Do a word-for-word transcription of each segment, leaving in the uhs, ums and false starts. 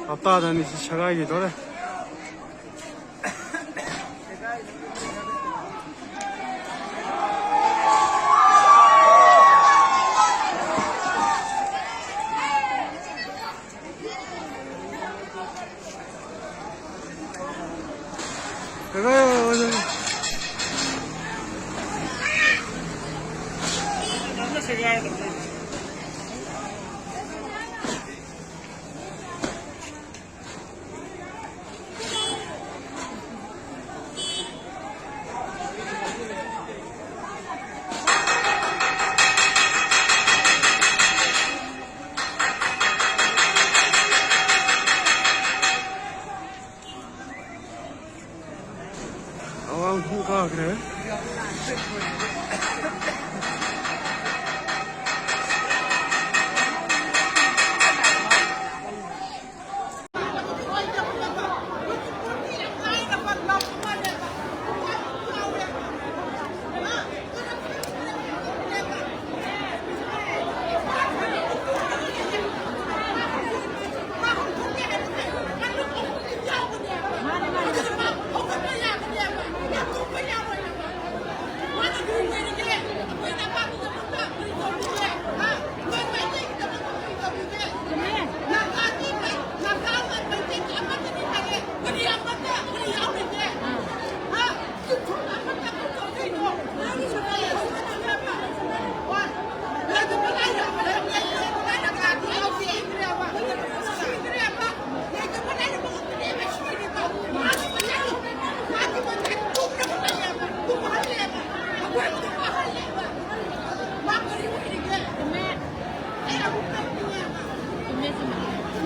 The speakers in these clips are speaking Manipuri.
ꯍꯞꯇꯥꯗ ꯑꯅꯤꯁꯤ ꯁꯒꯥꯏꯈꯤꯗꯣꯔꯦ꯫ ꯑꯉꯥꯡ ꯄꯨꯡ ꯀꯥꯈ꯭ꯔꯦ꯫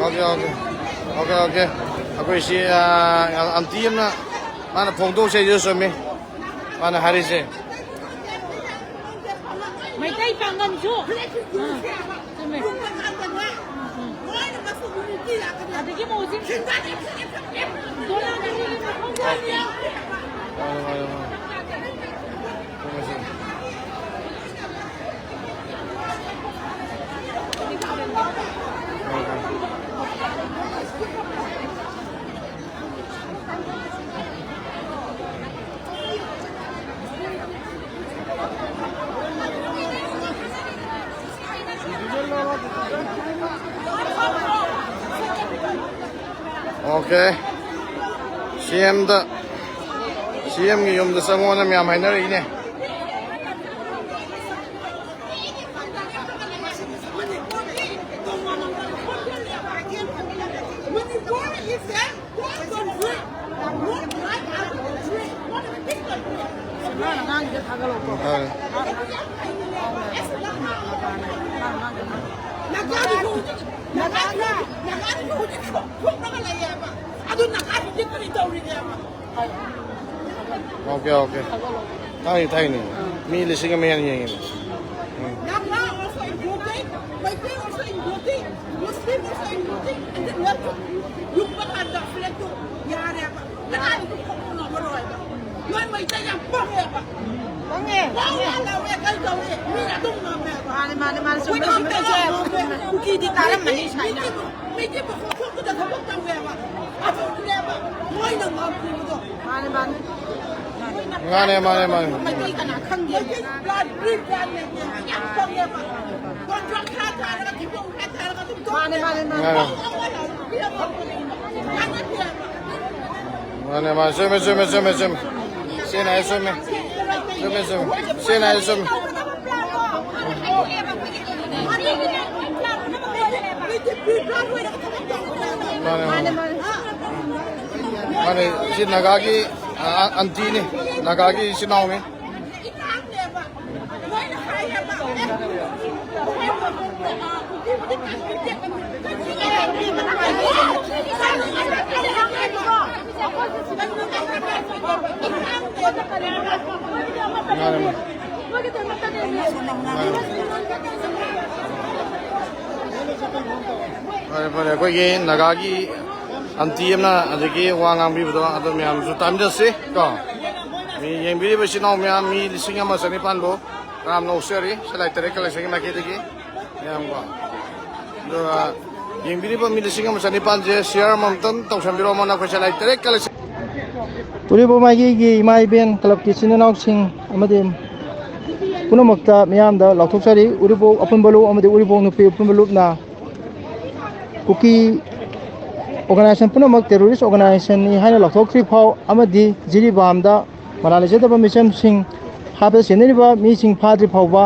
Okay, okay. Okay, okay. ꯑꯩꯈꯣꯏ ꯁꯤ, ꯑ, ꯑꯟꯇꯤ ꯑꯃꯅ, ꯃꯥꯅ ꯐꯣꯡꯗꯣꯛꯁꯦ ꯍꯥꯏꯗꯨꯁꯨ ꯆꯨꯝꯃꯤ꯫ ꯃꯥꯅ ꯍꯥꯏꯔꯤꯁꯦ꯫ ꯃꯩꯇꯩ ꯄꯥꯡꯒꯟꯁꯨ꯫ ꯑꯥ, ꯆꯨꯝꯃꯦ꯫ ꯑꯗꯒꯤ ꯃꯧꯁꯤꯡ ꯗꯣꯂꯥꯟ ꯑꯅꯤꯒꯤ ꯃꯈꯣꯡ ꯄꯥꯜꯂꯤ꯫ ꯃꯥꯅꯦ, ꯃꯥꯅꯦ, ꯃꯥꯅꯦ꯫ ꯆꯨꯝꯃꯦ, ꯆꯨꯝꯃꯦ꯫ ꯑꯣꯀꯦ, ꯁꯤ ꯑꯦꯝꯗ, ꯁꯤ ꯑꯦꯝꯒꯤ ꯌꯨꯝꯗ ꯆꯪꯉꯣꯅ ꯃꯌꯥꯝ ꯍꯥꯏꯅꯔꯛꯏꯅꯦ꯫ ꯑꯗꯨ ꯅꯈꯥꯏꯗꯨꯗꯤ ꯀꯔꯤ ꯇꯧꯔꯤꯒꯦꯕ? Okay, okay. ꯊꯥꯏꯅꯤ, ꯊꯥꯏꯅꯤ꯫ ꯃꯤ ꯂꯤꯁꯤꯡ ꯑꯃ ꯍꯦꯟꯅ ꯌꯦꯡꯉꯤꯅꯦ꯫ ꯎꯝ꯫ Naga also including, Meitei also including, Muslim also including, and then we have to ꯌꯨꯝꯕ ꯀꯥꯟꯗ flag ꯇꯨ ꯌꯥꯔꯦꯕ꯫ ꯀꯅꯥꯅꯁꯨ ꯈꯣꯡꯕ ꯉꯝꯃꯔꯣꯏꯕ꯫ ꯅꯣꯏ ꯃꯩꯇꯩ ꯌꯥꯝ ꯄꯪꯉꯦꯕ꯫ ꯄꯪꯉꯦ꯫ ꯋꯥ ꯋꯥ ꯂꯥꯎꯋꯦ, ꯀꯩ ꯇꯧꯋꯦ, ꯃꯤꯅ ꯑꯗꯨꯝ ꯉꯝꯃꯦꯕ꯫ ꯃꯥꯅꯦ, ꯃꯥꯅꯦ, ꯃꯥꯅꯦ, ꯆꯨꯝꯃꯦ, ꯑꯩꯈꯣꯏ ꯆꯨꯝꯃꯦ, ꯆꯨꯝꯃꯦ, ꯆꯨꯝꯃꯦ꯫ ꯀꯨꯀꯤꯗꯤ ꯇꯥꯔꯝꯃꯅꯤ ꯁꯨꯃꯥꯏꯅ꯫ ꯃꯤꯒꯤ ꯃꯈꯣꯟ ꯊꯣꯛꯄꯗ ꯊꯕꯛ ꯇꯧꯋꯦꯕ꯫ ꯑꯗꯨꯅꯦꯕ ꯃꯣꯏꯅ ꯉꯝꯗ꯭ꯔꯤꯕꯗꯣ꯫ ꯃꯥꯅꯦ, ꯃꯥꯅꯦ꯫ ꯃꯥꯅꯦ, ꯃꯥꯅꯦ, ꯃꯥꯅꯦ꯫ ꯃꯩꯇꯩ ꯀꯅꯥ ꯈꯪꯒꯦ? ꯄ꯭ꯂꯥꯟ, ꯄ꯭ꯔꯤ ꯄ꯭ꯂꯥꯟ ꯂꯩꯇꯦ꯫ ꯌꯥꯝ ꯄꯪꯉꯦꯕ꯫ ꯀꯣꯟꯇ꯭ꯔꯥꯛ ꯈꯔ ꯊꯥꯔꯒ, ꯊꯤꯕꯣꯡ ꯈꯔ ꯊꯥꯔꯒ ꯑꯗꯨꯝ ꯃꯥꯅꯦ, ꯃꯥꯅꯦ, ꯃꯥꯅꯦ꯫ ꯇꯣꯛꯑꯦꯕ꯫ ꯃꯥꯅꯦ, ꯃꯥꯅꯦ꯫ ꯆꯨꯝꯃꯦ, ꯆꯨꯝꯃꯦ, ꯆꯨꯝꯃꯦ, ꯆꯨꯝꯃꯦ꯫ ꯁꯦꯡꯅ ꯍꯥꯏ ꯆꯨꯝꯃꯦ꯫ ꯆꯨꯝꯃꯦ, ꯆꯨꯝꯃꯦ꯫ ꯁꯦꯡꯅ ꯍꯥꯏ ꯆꯨꯝꯃꯦ꯫ ꯃꯥꯅꯦ, ꯃꯥꯅꯦ꯫ ꯃꯥꯅꯦ, ꯁꯤ ꯅꯥꯒꯥꯒꯤ, ꯑ, ꯑꯟꯇꯤꯅꯤ, ꯅꯥꯒꯥꯒꯤ ꯏꯆꯤꯟ ꯏꯅꯥꯎꯅꯤ꯫ ꯐꯔꯦ, ꯐꯔꯦ, ꯑꯩꯈꯣꯏꯒꯤ ꯅꯥꯒꯥꯒꯤ ꯑꯟꯇꯤ ꯑꯃꯅ ꯑꯗꯒꯤ ꯋꯥ ꯉꯥꯡꯕꯤꯕꯗꯣ ꯑꯗꯣ ꯃꯌꯥꯝꯁꯨ ꯇꯥꯃꯤꯟꯅꯁꯤ ꯀꯣ꯫ ꯃꯤ ꯌꯦꯡꯕꯤꯔꯤꯕ ꯏꯆꯤꯟ ꯏꯅꯥꯎ ꯃꯌꯥꯝ ꯃꯤ ꯂꯤꯁꯤꯡ ꯑꯃ ꯆꯅꯤꯄꯥꯟꯕꯨ ꯇꯔꯥꯝꯅ ꯑꯣꯛꯆꯔꯤ ꯁꯂꯥꯏ ꯇꯔꯦꯠ ꯀꯂꯦꯛꯁꯟꯒꯤ ꯃꯥꯏꯀꯩꯗꯒꯤ꯫ ꯃꯌꯥꯝꯀꯣ꯫ ꯑꯗꯨꯒ ꯌꯦꯡꯕꯤꯔꯤꯕ ꯃꯤ ꯂꯤꯁꯤꯡ ꯑꯃ ꯆꯅꯤꯄꯥꯟꯁꯦ ꯁꯤꯌꯥꯔ ꯑꯃꯃꯝꯇꯪ ꯇꯧꯁꯟꯕꯤꯔꯛꯑꯣ, ꯃꯅꯥ ꯑꯩꯈꯣꯏ ꯁꯂꯥꯏ ꯇꯔꯦꯠ ꯀꯂꯦꯛꯁꯟ꯫ ꯎꯔꯤꯄꯣꯛ ꯃꯥꯏꯀꯩꯒꯤ ꯏꯃꯥ ꯏꯕꯦꯟ ꯀ꯭ꯂꯕꯀꯤ ꯏꯆꯤꯟ ꯏꯅꯥꯎꯁꯤꯡ ꯑꯃꯗꯤ ꯄꯨꯝꯅꯃꯛꯇ ꯃꯤꯌꯥꯝꯗ ꯂꯥꯎꯊꯣꯛꯆꯔꯤ꯫ ꯎꯔꯤꯄꯣꯛ ꯑꯄꯨꯟꯕ ꯂꯨꯞ ꯑꯃꯗꯤ ꯎꯔꯤꯄꯣꯛ ꯅꯨꯄꯤ ꯑꯄꯨꯟꯕ ꯂꯨꯞꯅ ꯀꯨꯀꯤ ꯑꯣꯔꯒꯅꯥꯏꯖꯦꯁꯟ ꯄꯨꯝꯅꯃꯛ ꯇꯦꯔꯣꯔꯤꯁ ꯑꯣꯔꯒꯅꯥꯏꯖꯦꯁꯟꯅꯤ ꯍꯥꯏꯅ ꯂꯥꯎꯊꯣꯛꯇ꯭ꯔꯤ ꯐꯥꯎ ꯑꯃꯗꯤ ꯖꯤꯔꯤꯕꯥꯝꯗ ꯃꯔꯥꯜ ꯂꯩꯖꯗꯕ ꯃꯤꯆꯝꯁꯤꯡ ꯍꯥꯠꯄꯗ ꯆꯦꯟꯅꯔꯤꯕ ꯃꯤꯁꯤꯡ ꯐꯥꯗ꯭ꯔꯤ ꯐꯥꯎꯕ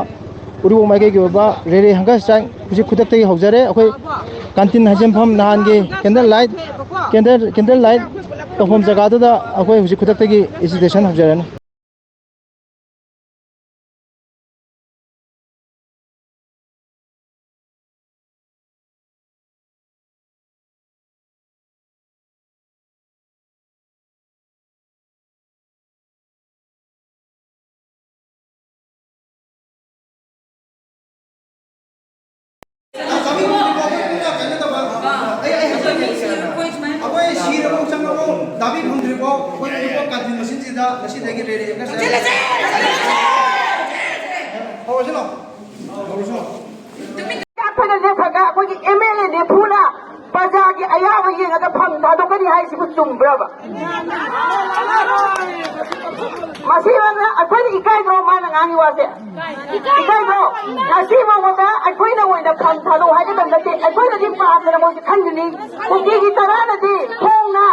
ꯎꯔꯤꯄꯣꯛ ꯃꯥꯏꯀꯩꯒꯤ ꯑꯣꯏꯕ ꯔꯦꯂꯤ ꯍꯪꯒꯔ ꯁ꯭ꯇ꯭ꯔꯥꯏꯛ ꯍꯧꯖꯤꯛ ꯈꯨꯗꯛꯇꯒꯤ ꯍꯧꯖꯔꯦ꯫ ꯑꯩꯈꯣꯏ ꯀꯥꯟꯇꯤꯟ ꯍꯥꯏꯖꯤꯟꯐꯝ ꯅꯍꯥꯟꯒꯤ candle light, candle, candle light ꯇꯧꯐꯝ ꯖꯒꯥꯗꯨꯗ ꯑꯩꯈꯣꯏ ꯍꯧꯖꯤꯛ ꯈꯨꯗꯛꯇꯒꯤ ꯑꯦꯖꯤꯇꯦꯁꯟ ꯍꯧꯖꯔꯅꯤ꯫ ꯑꯩ, ꯑꯩ ꯍꯥꯏꯖꯔꯛꯀꯦ꯫ ꯑꯩꯈꯣꯏ ꯁꯤꯔꯕ ꯆꯪꯉꯕ ꯗꯥꯕꯤ ꯐꯪꯗ꯭ꯔꯤꯕꯣ? ꯑꯩꯈꯣꯏ ꯍꯧꯖꯤꯛꯐꯥꯎ ꯀꯥꯟꯇꯤꯟ ꯃꯆꯤꯟꯁꯤꯗ ꯉꯁꯤꯗꯒꯤ ꯔꯦꯂꯤ ꯑꯃ ꯆꯠꯂꯁꯦ꯫ ꯍꯧꯔꯁꯤ ꯂꯥꯎ꯫ ꯍꯧꯔꯁꯤ ꯂꯥꯎ꯫ ꯑꯩꯈꯣꯏꯅ ꯂꯦꯞꯈ꯭ꯔꯒ ꯑꯩꯈꯣꯏꯒꯤ ꯑꯦꯝ ꯑꯦꯜ ꯑꯦ ꯅꯦꯐꯨꯅ ꯄ꯭ꯔꯖꯥꯒꯤ ꯑꯌꯥꯕ ꯌꯦꯡꯉꯒ ꯐꯝ ꯊꯥꯗꯣꯛꯀꯅꯤ ꯍꯥꯏꯁꯤꯕꯨ ꯆꯨꯝꯕ꯭ꯔꯕ? ꯃꯁꯤ ꯑꯩꯈꯣꯏꯅ ꯏꯀꯥꯏꯗ꯭ꯔꯣ ꯃꯥꯅ ꯉꯥꯡꯉꯤ ꯋꯥꯁꯦ? ꯏꯀꯥꯏꯗ꯭ꯔꯣ? ꯉꯁꯤ ꯐꯥꯎꯕꯗ ꯑꯩꯈꯣꯏꯅ ꯑꯣꯏꯅ ꯐꯝ ꯊꯥꯗꯣꯛ ꯍꯥꯏꯒꯗꯕ ꯅꯠꯇꯦ꯫ ꯑꯩꯈꯣꯏꯅꯗꯤ ꯄꯥꯝꯗꯅ ꯃꯣꯏꯁꯦ ꯈꯟꯒꯅꯤ꯫ ꯀꯨꯀꯤꯒꯤ ꯇꯔꯥꯅꯗꯤ ꯈꯣꯡꯅ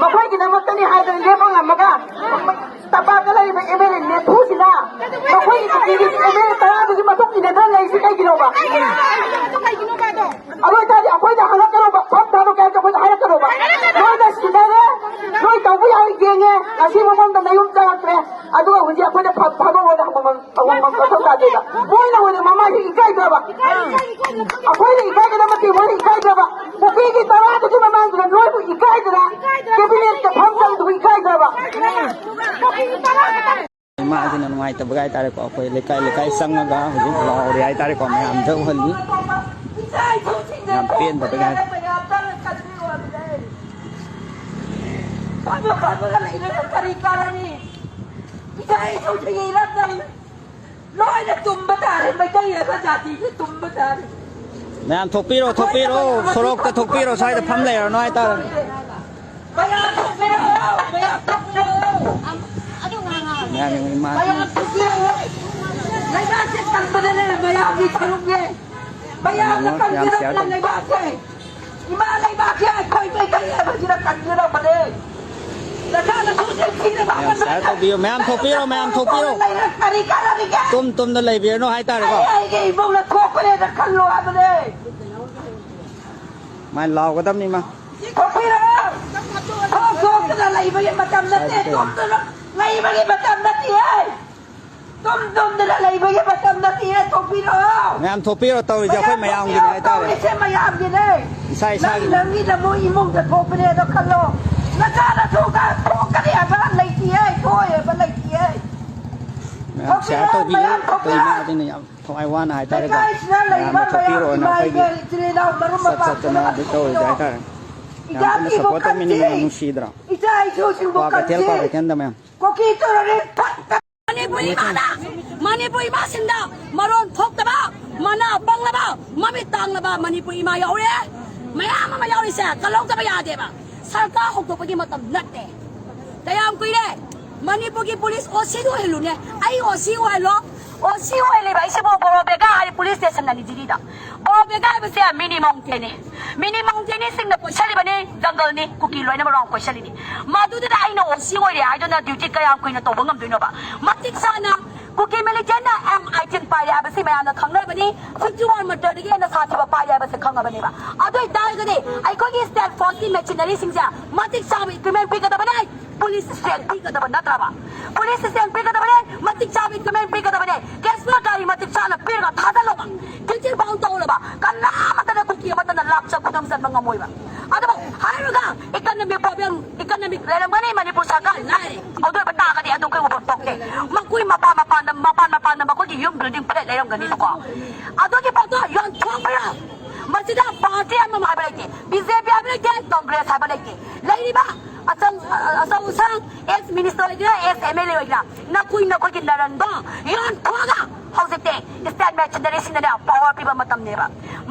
ꯃꯈꯣꯏꯒꯤꯗꯃꯛꯇꯅꯤ ꯍꯥꯏꯗꯅ ꯂꯦꯞꯄ ꯉꯝꯃꯒ ꯇꯝꯄꯥꯛꯇ ꯂꯩꯔꯤꯕ ꯑꯦꯝ ꯑꯦꯜ ꯑꯦ ꯅꯦꯐꯨꯁꯤꯅ ꯃꯈꯣꯏꯒꯤ ꯀꯨꯀꯤꯒꯤ ꯑꯦꯝ ꯑꯦꯜ ꯑꯦ ꯇꯔꯥꯗꯨꯒꯤ ꯃꯇꯨꯡ ꯏꯟꯅꯗꯅ ꯂꯩꯔꯤꯁꯤ ꯀꯩꯒꯤꯅꯣꯕ? ꯑꯗꯨ ꯑꯣꯏꯇꯥꯔꯗꯤ ꯑꯩꯈꯣꯏꯗ ꯍꯪꯉꯛꯀꯅꯣꯕ, ꯐꯝ ꯊꯥꯗꯣꯛꯀꯦ ꯍꯥꯏꯔꯗꯤ ꯑꯩꯈꯣꯏꯗ ꯍꯥꯏꯔꯛꯀꯅꯣꯕ꯫ ꯅꯣꯏꯅ ꯁꯤꯟꯅꯔꯦ, ꯅꯣꯏ ꯇꯧꯕ ꯌꯥꯕ ꯌꯦꯡꯉꯦ, ꯉꯁꯤ ꯃꯃꯥꯡꯗ ꯅꯌꯨꯝ ꯆꯪꯉꯛꯇ꯭ꯔꯦ, ꯑꯗꯨꯒ ꯍꯧꯖꯤꯛ ꯑꯩꯈꯣꯏꯗ ꯐꯝ ꯊꯥꯗꯣꯛꯑꯣꯅ ꯍꯪꯕ ꯉꯝ-, ꯍꯪꯕ ꯃꯊꯧ ꯇꯥꯗꯦꯕ꯫ ꯃꯣꯏꯅ ꯑꯣꯏꯅ ꯃꯃꯥꯏꯁꯦ ꯏꯀꯥꯏꯗ꯭ꯔꯕ? ꯑꯩꯈꯣꯏꯅ ꯏꯀꯥꯏꯒꯗꯕ ꯅꯠꯇꯦ, ꯃꯣꯏꯅ ꯏꯀꯥꯏꯗ꯭ꯔꯕ? ꯀꯨꯀꯤꯒꯤ ꯇꯔꯥꯗꯨꯒꯤ ꯃꯃꯥꯡꯗꯨꯗ ꯅꯣꯏꯕꯨ ꯏꯀꯥꯏꯗꯅ ꯀꯦꯕꯤꯅꯦꯠꯇ ꯐꯝ ꯆꯪꯗꯕ ꯏꯀꯥꯏꯗ꯭ꯔꯕ? ꯏꯃꯥꯁꯤꯅ ꯅꯨꯡꯉꯥꯏꯇꯕꯒ ꯍꯥꯏꯇꯥꯔꯦꯀꯣ, ꯑꯩꯈꯣꯏ ꯂꯩꯀꯥꯏ ꯂꯩꯀꯥꯏ ꯆꯪꯉꯒ ꯍꯧꯖꯤꯛ ꯂꯥꯎꯔꯤ ꯍꯥꯏꯇꯥꯔꯦꯀꯣ, ꯃꯌꯥꯝꯗ ꯎꯍꯜꯂꯤ꯫ ꯌꯥꯝ ꯄꯦꯟꯗꯕꯒ ꯍꯥꯏ-, ꯐꯕ ꯐꯕꯒ ꯂꯩꯔꯒ ꯀꯔꯤ ꯀꯥꯟꯅꯅꯤ? ꯏꯆꯥ ꯏꯁꯨꯁꯤꯡꯒꯤ ꯏꯔꯝꯗꯝ ꯂꯣꯏꯅ ꯇꯨꯝꯕ ꯇꯥꯔꯦ, ꯃꯩꯇꯩ ꯍꯥꯏꯕ ꯖꯥꯇꯤꯁꯦ ꯇꯨꯝꯕ ꯇꯥꯔꯦ꯫ ꯃꯌꯥꯝ ꯊꯣꯛꯄꯤꯔꯣ, ꯊꯣꯛꯄꯤꯔꯣ, ꯁꯣꯔꯣꯛꯇ ꯊꯣꯛꯄꯤꯔꯣ, ꯁ꯭ꯋꯥꯏꯗ ꯐꯝ ꯂꯩꯔꯅꯨ ꯍꯥꯏꯇꯥꯔꯦ꯫ ꯃꯌꯥꯝ ꯊꯣꯛꯄꯤꯔꯛꯑꯣ, ꯃꯌꯥꯝ ꯊꯣꯛꯄꯤꯔꯛꯑꯣ꯫ ꯃꯌꯥꯝ ꯌꯦꯡꯉꯨ, ꯏꯃꯥ꯫ ꯃꯌꯥꯝ ꯊꯣꯛꯄꯤꯔꯛꯑꯣ꯫ ꯂꯩꯕꯥꯛꯁꯦ ꯀꯟꯕꯗꯅꯦ ꯃꯌꯥꯝꯒꯤ ꯁꯔꯨꯛꯅꯦ꯫ ꯃꯌꯥꯝꯅ ꯃꯌꯥꯝ ꯀꯟꯕꯤꯔꯛꯑꯣ ꯁꯤꯌꯥꯔ ꯇꯧ꯫ ꯂꯩꯕꯥꯛꯁꯦ꯫ ꯏꯃꯥ ꯂꯩꯕꯥꯛꯁꯦ ꯑꯩꯈꯣꯏ ꯃꯩꯇꯩ ꯍꯥꯏꯕꯁꯤꯅ ꯀꯟꯒꯗꯧꯕꯅꯦ꯫ ꯅꯆꯥ ꯅꯁꯨꯁꯤꯡ ꯊꯤꯅꯕ ꯃꯌꯥꯝ ꯁꯤꯌꯥꯔ ꯇꯧꯕꯤꯌꯨ, ꯃꯌꯥꯝ ꯊꯣꯛꯄꯤꯔꯣ, ꯃꯌꯥꯝ ꯊꯣꯛꯄꯤꯔꯣ꯫ ꯂꯩꯔ ꯀꯔꯤ ꯀꯥꯟꯅꯔꯤꯒꯦ? ꯇꯨꯝ ꯇꯨꯝꯅ ꯂꯩꯕꯤꯔꯅꯨ ꯍꯥꯏꯇꯥꯔꯦꯀꯣ꯫ ꯑꯩ ꯑꯩꯒꯤ ꯏꯃꯨꯡꯗ ꯊꯣꯛꯄꯅꯦꯅ ꯈꯜꯂꯣ ꯍꯥꯏꯕꯅꯦ꯫ ꯃꯥꯏ ꯂꯥꯎꯒꯗꯕꯅꯤ ꯃꯥ꯫ ꯊꯣꯛꯄꯤꯔꯣ꯫ ꯊꯣꯛ ꯊꯣꯛꯇꯅ ꯂꯩꯕꯒꯤ ꯃꯇꯝ ꯅꯠꯇꯦ, ꯁꯥꯏꯗ ꯇꯨꯝꯗꯅ ꯂꯩꯕꯒꯤ ꯃꯇꯝ ꯅꯠꯇꯦ꯫ ꯇꯨꯝ ꯇꯨꯝꯗꯅ ꯂꯩꯕꯒꯤ ꯃꯇꯝ ꯅꯠꯇꯦ, ꯊꯣꯛꯄꯤꯔꯣ꯫ ꯃꯌꯥꯝ ꯊꯣꯛꯄꯤꯔꯣ, ꯇꯧꯔꯤꯁꯦ ꯑꯩꯈꯣꯏ ꯃꯌꯥꯝ ꯃꯌꯥꯝꯒꯤꯅꯤ ꯊꯣꯛꯄꯤꯔꯣ, ꯍꯥꯏꯇꯥꯔꯦ꯫ ꯇꯧꯔꯤꯁꯦ ꯃꯌꯥꯝꯒꯤꯅꯦ꯫ ꯏꯁꯥ ꯅꯪ ꯏꯁꯥꯒꯤ ꯅꯪꯒꯤ ꯅꯃꯣꯏ ꯏꯃꯨꯡꯗ ꯊꯣꯛꯄꯅꯦ ꯑꯗꯣ ꯈꯜꯂꯣ꯫ ꯅꯆꯥ ꯅꯁꯨꯒ ꯊꯣꯛꯀꯅꯤ ꯍꯥꯏꯕ ꯂꯩꯇꯤꯌꯦ, ꯊꯣꯛꯑꯣꯏ ꯍꯥꯏꯕ ꯂꯩꯇꯤꯌꯦ꯫ ꯃꯌꯥꯝ ꯁꯤꯌꯥꯔ ꯊꯣꯛꯄꯤꯔꯣ, ꯇꯧꯕꯤꯌꯨ, ꯃꯌꯥꯝ ꯊꯣꯛꯄꯤꯔꯣ꯫ ꯇꯧꯕꯤꯃꯜꯂꯗꯤꯅꯦ ꯌꯥꯝ ꯊꯋꯥꯏ ꯋꯥꯅ ꯍꯥꯏꯇꯥꯔꯦꯀꯣ꯫ ꯂꯩꯀꯥꯏꯁꯤꯗ ꯂꯩꯔꯤꯕ ꯃꯌꯥꯝꯅ ꯊꯣꯛꯄꯤꯔꯣꯅ ꯃꯌꯥꯝ ꯑꯩꯈꯣꯏꯒꯤ ꯏꯃꯥ ꯏꯆꯤꯜ ꯏꯅꯥꯎ ꯃꯔꯨꯞ ꯆꯠ ꯃꯄꯥꯡ ꯆꯠꯇꯅ ꯄꯨꯝꯅꯃꯛ ꯑꯗꯨ ꯇꯧꯔꯤꯁꯦ ꯊꯣꯛꯄꯤꯔꯣ꯫ ꯍꯥꯏꯇꯥꯔꯦ꯫ ꯌꯥꯝ ꯀꯟꯅ ꯏꯆꯥꯁꯤꯡꯕꯨ ꯁꯞꯄꯣꯔꯠ ꯇꯧꯃꯤꯟꯅꯩ, ꯀꯟꯁꯤ꯫ ꯌꯥꯝ ꯅꯨꯡꯁꯤꯗ꯭ꯔꯣ? ꯏꯆꯥ ꯏꯁꯨꯁꯤꯡꯕꯨ ꯀ꯭ꯋꯥ ꯀꯩꯊꯦꯜ, ꯀ꯭ꯋꯥ ꯀꯟꯁꯤ꯫ ꯀꯩꯊꯦꯜꯗ ꯃꯌꯥꯝ꯫ ꯀꯨꯀꯤ ꯇꯦꯔꯣꯔꯤꯁ ꯐꯠꯇ ꯃꯅꯤꯄꯨꯔ ꯏꯃꯥꯗ, ꯃꯅꯤꯄꯨꯔ ꯏꯃꯥꯁꯤꯡꯗ ꯃꯔꯣꯟ ꯊꯣꯛꯇꯕ, ꯃꯅꯥ ꯄꯪꯂꯕ, ꯃꯃꯤꯠ ꯇꯥꯡꯂꯕ ꯃꯅꯤꯄꯨꯔ ꯏꯃꯥ ꯌꯥꯎꯔꯦ꯫ ꯃꯌꯥꯝ ꯑꯃ ꯌꯥꯎꯔꯤꯁꯦ ꯀꯜꯍꯧꯗꯕ ꯌꯥꯗꯦꯕ꯫ ꯁꯔꯀꯥꯔ ꯍꯧꯗꯣꯛꯄꯒꯤ ꯃꯇꯝ ꯅꯠꯇꯦ꯫ ꯀꯌꯥꯝ ꯀꯨꯏꯔꯦ? ꯃꯅꯤꯄꯨꯔꯒꯤ ꯄꯨꯂꯤꯁ ꯑꯣ ꯁꯤꯗ ꯑꯣꯏꯍꯜꯂꯨꯅꯦ꯫ ꯑꯩ ꯑꯣ ꯁꯤ ꯑꯣꯏꯍꯜꯂꯣ꯫ ꯑꯣ ꯁꯤ ꯑꯣꯏꯍꯜꯂꯤꯕ ꯑꯩꯁꯤꯕꯨ ꯕꯣꯔꯣꯕꯦꯒꯥ ꯍꯥꯏꯔꯤ ꯄꯨꯂꯤꯁ ꯁ꯭ꯇꯦꯁꯟꯗꯅꯤ ꯗꯤꯜꯂꯤꯗ꯫ ꯕꯣꯔꯣꯕꯦꯒꯥ ꯍꯥꯏꯕꯁꯦ ꯃꯤꯅꯤ ꯃꯥꯎꯟꯇꯦꯟꯅꯤ꯫ ꯃꯤꯅꯤ ꯃꯥꯎꯟꯇꯦꯟꯅꯤꯁꯤꯡꯅ ꯀꯣꯏꯁꯜꯂꯤꯕꯅꯤ, ꯖꯪꯒꯜꯅꯤ, ꯀꯨꯀꯤ ꯂꯣꯏꯅꯃꯛ ꯔꯥꯎꯟ ꯀꯣꯏꯁꯜꯂꯤꯅꯤ꯫ ꯃꯗꯨꯗꯨꯗ ꯑꯩꯅ ꯑꯣ ꯁꯤ ꯑꯣꯏꯔꯦ ꯍꯥꯏꯗꯨꯅ ꯗ꯭ꯌꯨꯇꯤ ꯀꯌꯥꯝ ꯀꯨꯏꯅ ꯇꯧꯕ ꯉꯝꯗꯣꯏꯅꯣꯕ? ꯃꯇꯤꯛ ꯆꯥꯅ ꯀꯨꯀꯤ ꯃꯤꯂꯤꯇꯦꯟꯅ ꯑꯦꯝ ꯑꯥꯏꯇꯤꯟ ꯄꯥꯏꯔꯦ ꯍꯥꯏꯕꯁꯤ ꯃꯌꯥꯝꯅ ꯈꯪꯅꯔꯕꯅꯤ꯫ ꯐꯤꯐꯇꯤ ꯋꯥꯟ ꯃꯇꯔꯗꯒꯤ ꯍꯦꯟꯅ ꯁꯥꯊꯤꯕ ꯄꯥꯏꯔꯦ ꯍꯥꯏꯕꯁꯤ ꯈꯪꯉꯕꯅꯦꯕ꯫ ꯑꯗꯨ ꯑꯣꯏꯇꯥꯔꯒꯗꯤ ꯑꯩꯈꯣꯏꯒꯤ ꯁ꯭ꯇꯦꯠ ꯐꯣꯔꯁꯀꯤ ꯃꯦꯆꯤꯅꯔꯤꯁꯤꯡꯁꯦ ꯃꯇꯤꯛ ꯆꯥꯕ ꯏꯀ꯭ꯋꯤꯞꯃꯦꯟ ꯄꯤꯒꯗꯕꯅꯦ꯫ ꯄꯨꯂꯤꯁ ꯁ꯭ꯇꯦꯟ ꯄꯤꯒꯗꯕ ꯅꯠꯇ꯭ꯔꯕ? ꯄꯨꯂꯤꯁ ꯁ꯭ꯇꯦꯟ ꯄꯤꯒꯗꯕꯅꯦ, ꯃꯇꯤꯛ ꯆꯥꯕ ꯏꯀ꯭ꯋꯤꯞꯃꯦꯟ ꯄꯤꯒꯗꯕꯅꯦ, ꯀꯦꯁꯅ ꯒꯥꯔꯤ ꯃꯇꯤꯛ ꯆꯥꯅ ꯄꯤꯔꯒ ꯊꯥꯖꯜꯂꯣꯕ꯫ ꯇꯤꯆꯤꯡ ꯐꯥꯎꯟ ꯇꯧꯔꯕ, ꯀꯅꯥꯃꯠꯇꯅ ꯀꯨꯀꯤ ꯑꯃꯠꯇꯅ ꯂꯥꯛꯆ ꯈꯨꯗꯝ ꯆꯟꯕ ꯉꯝꯃꯣꯏꯕ꯫ ꯑꯗꯨꯕꯨ ꯍꯥꯏꯔꯒ ꯏꯀꯅꯃꯤꯛ ꯄ꯭ꯔꯣꯕ꯭ꯂꯦꯝ, ꯏꯀꯅꯃꯤꯛ ꯂꯩꯔꯝꯒꯅꯤ, ꯃꯅꯤꯄꯨꯔ ꯁꯔꯀꯥꯔ ꯂꯥꯏꯔꯦ꯫ ꯑꯗꯨ ꯑꯣꯏꯕ ꯇꯥꯔꯒꯗꯤ ꯑꯗꯨ ꯑꯩꯈꯣꯏ ꯎꯕ ꯊꯣꯛꯇꯦ꯫ ꯃꯈꯣꯏ ꯃꯄꯥꯟ ꯃꯄꯥꯟꯗ, ꯃꯄꯥꯟ ꯃꯄꯥꯟꯗ ꯃꯈꯣꯏꯒꯤ ꯌꯨꯝ ꯕꯤꯜꯗꯤꯡ ꯐ꯭ꯂꯦꯠ ꯂꯩꯔꯝꯒꯅꯤꯕꯀꯣ꯫ ꯑꯗꯨꯒꯤ ꯄꯣꯠꯇꯣ ꯌꯣꯟꯊꯣꯛꯄꯤꯔꯣ꯫ ꯃꯁꯤꯗ ꯄꯥꯔꯇꯤ ꯑꯃ ꯍꯥꯏꯕ ꯂꯩꯇꯦ, ꯕꯤ ꯖꯦ ꯄꯤ ꯍꯥꯏꯕ ꯂꯩꯇꯦ, ꯀꯪꯒ꯭ꯔꯦꯁ ꯍꯥꯏꯕ ꯂꯩꯇꯦ꯫ ꯂꯩꯔꯤꯕ ꯑꯆꯧ-, ꯑꯆꯧ ꯑꯁꯥꯡ, ꯑꯦꯛꯁ ꯃꯤꯅꯤꯁꯇꯔ ꯑꯣꯏꯒꯦꯔꯥ, ꯑꯦꯛꯁ ꯑꯦꯝ ꯑꯦꯜ ꯑꯦ ꯑꯣꯏꯒꯦꯔꯥ, ꯅꯈꯣꯏ ꯅꯈꯣꯏꯒꯤ ꯅꯔꯟꯗꯣ ꯌꯣꯟꯊꯣꯛꯑꯒ ꯍꯧꯖꯤꯛꯇꯤ ꯁ꯭ꯇꯦꯠ ꯃꯦꯆꯤꯅꯔꯤꯁꯤꯡꯗꯅꯦ ꯄꯋꯥꯔ ꯄꯤꯕ ꯃꯇꯝꯅꯦꯕ꯫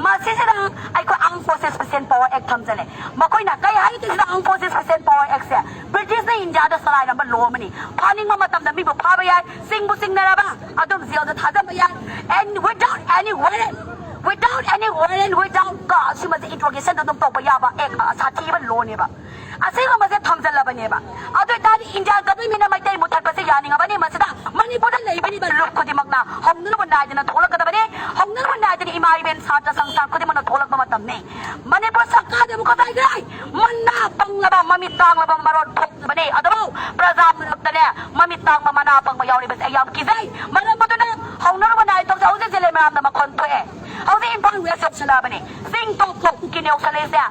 ꯃꯁꯤꯁꯤꯗ ꯑꯩꯈꯣꯏ ꯑꯥꯔꯝ ꯐꯣꯔꯁꯦꯁ ꯄꯤꯁꯦꯟ ꯄꯋꯥꯔ ꯑꯦꯛ ꯊꯝꯖꯜꯂꯦ꯫ ꯃꯈꯣꯏꯅ ꯀꯩ ꯍꯥꯏꯔꯤꯒꯦ ꯁꯤꯗ ꯑꯥꯔꯝ ꯐꯣꯔꯁꯦꯁ ꯄꯤꯁꯦꯟ ꯄꯋꯥꯔ ꯑꯦꯛꯁꯦ? ꯕ꯭ꯔꯤꯇꯤꯁꯅ ꯏꯟꯗꯤꯌꯥꯗ ꯆꯂꯥꯏꯔꯝꯕ ꯂꯣ ꯑꯃꯅꯤ꯫ ꯐꯥꯅꯤꯡꯕ ꯃꯇꯝꯗ ꯃꯤꯕꯨ ꯐꯥꯕ ꯌꯥꯏ, ꯆꯤꯡꯕꯨ ꯆꯤꯡꯅꯔꯕ ꯑꯗꯨꯝ ꯖꯦꯜꯗ ꯊꯥꯖꯕ ꯌꯥꯏ, and without any warrant꯫ Without any warrant, without cause, ꯁꯤꯃꯁꯦ interrogation ꯑꯗꯨꯝ ꯇꯧꯕ ꯌꯥꯕ ꯑꯦꯛ ꯁꯥꯊꯤꯕ ꯂꯣꯅꯦꯕ꯫ ꯑꯁꯤꯒꯨꯝꯕꯁꯦ ꯊꯝꯖꯜꯂꯕꯅꯦꯕ꯫ ꯑꯗꯨ ꯑꯣꯏꯇꯥꯔꯗꯤ ꯏꯟꯗꯤꯌꯥ ꯒꯚꯔꯟꯃꯦꯟꯅ ꯃꯩꯇꯩ ꯃꯨꯊꯠꯄꯁꯦ ꯌꯥꯅꯤꯡꯉꯕꯅꯤ꯫ ꯃꯁꯤꯗ ꯃꯅꯤꯄꯨꯔꯗ ꯂꯩꯕꯤꯔꯤꯕ ꯂꯨꯞ ꯈꯨꯗꯤꯡꯃꯛꯅ ꯍꯧꯅꯔꯨꯕ ꯅꯥꯏꯗꯅ ꯊꯣꯛꯂꯛꯀꯗꯕꯅꯤ꯫ ꯍꯧꯅꯔꯨꯕ ꯅꯥꯏꯗꯅ ꯏꯃꯥ ꯏꯕꯦꯟ ꯁꯥꯇ꯭ꯔ ꯁꯪꯁꯊꯥꯟ ꯈꯨꯗꯤꯡꯃꯛꯅ ꯊꯣꯛꯂꯛꯄ ꯃꯇꯝꯅꯤ꯫ ꯃꯅꯤꯄꯨꯔ ꯁꯔꯀꯥꯔꯗꯕꯨ ꯀꯗꯥꯏꯗ ꯃꯅꯥ ꯄꯪꯂꯕ ꯃꯃꯤꯠ ꯇꯥꯡꯂꯕ ꯃꯔꯣꯟ ꯊꯣꯛꯂꯕꯅꯤ꯫ ꯑꯗꯨꯕꯨ ꯄ꯭ꯔꯖꯥ ꯃꯔꯛꯇꯅꯦ ꯃꯃꯤꯠ ꯇꯥꯡꯕ ꯃꯅꯥ ꯄꯪꯕ ꯌꯥꯎꯔꯤꯕꯁꯦ ꯑꯩ ꯌꯥꯝ ꯀꯤꯖꯩ꯫ ꯃꯔꯝ ꯑꯗꯨꯅ ꯍꯧꯅꯔꯨꯕ ꯅꯥꯏ ꯊꯣꯛꯁꯦ ꯍꯧꯖꯤꯛ ꯖꯤꯂꯦ ꯃꯌꯥꯝꯅ ꯃꯈꯣꯟ ꯊꯣꯛꯑꯦ꯫ ꯍꯧꯖꯤꯛ ꯏꯝꯐꯥꯜ ꯋꯦꯁ ꯌꯧꯁꯜꯂꯛꯑꯕꯅꯤ꯫ ꯆꯤꯡ ꯇꯣꯞ ꯇꯣꯞ ꯎꯀꯤꯜ ꯌꯧꯁꯜꯂꯛꯏꯁꯦ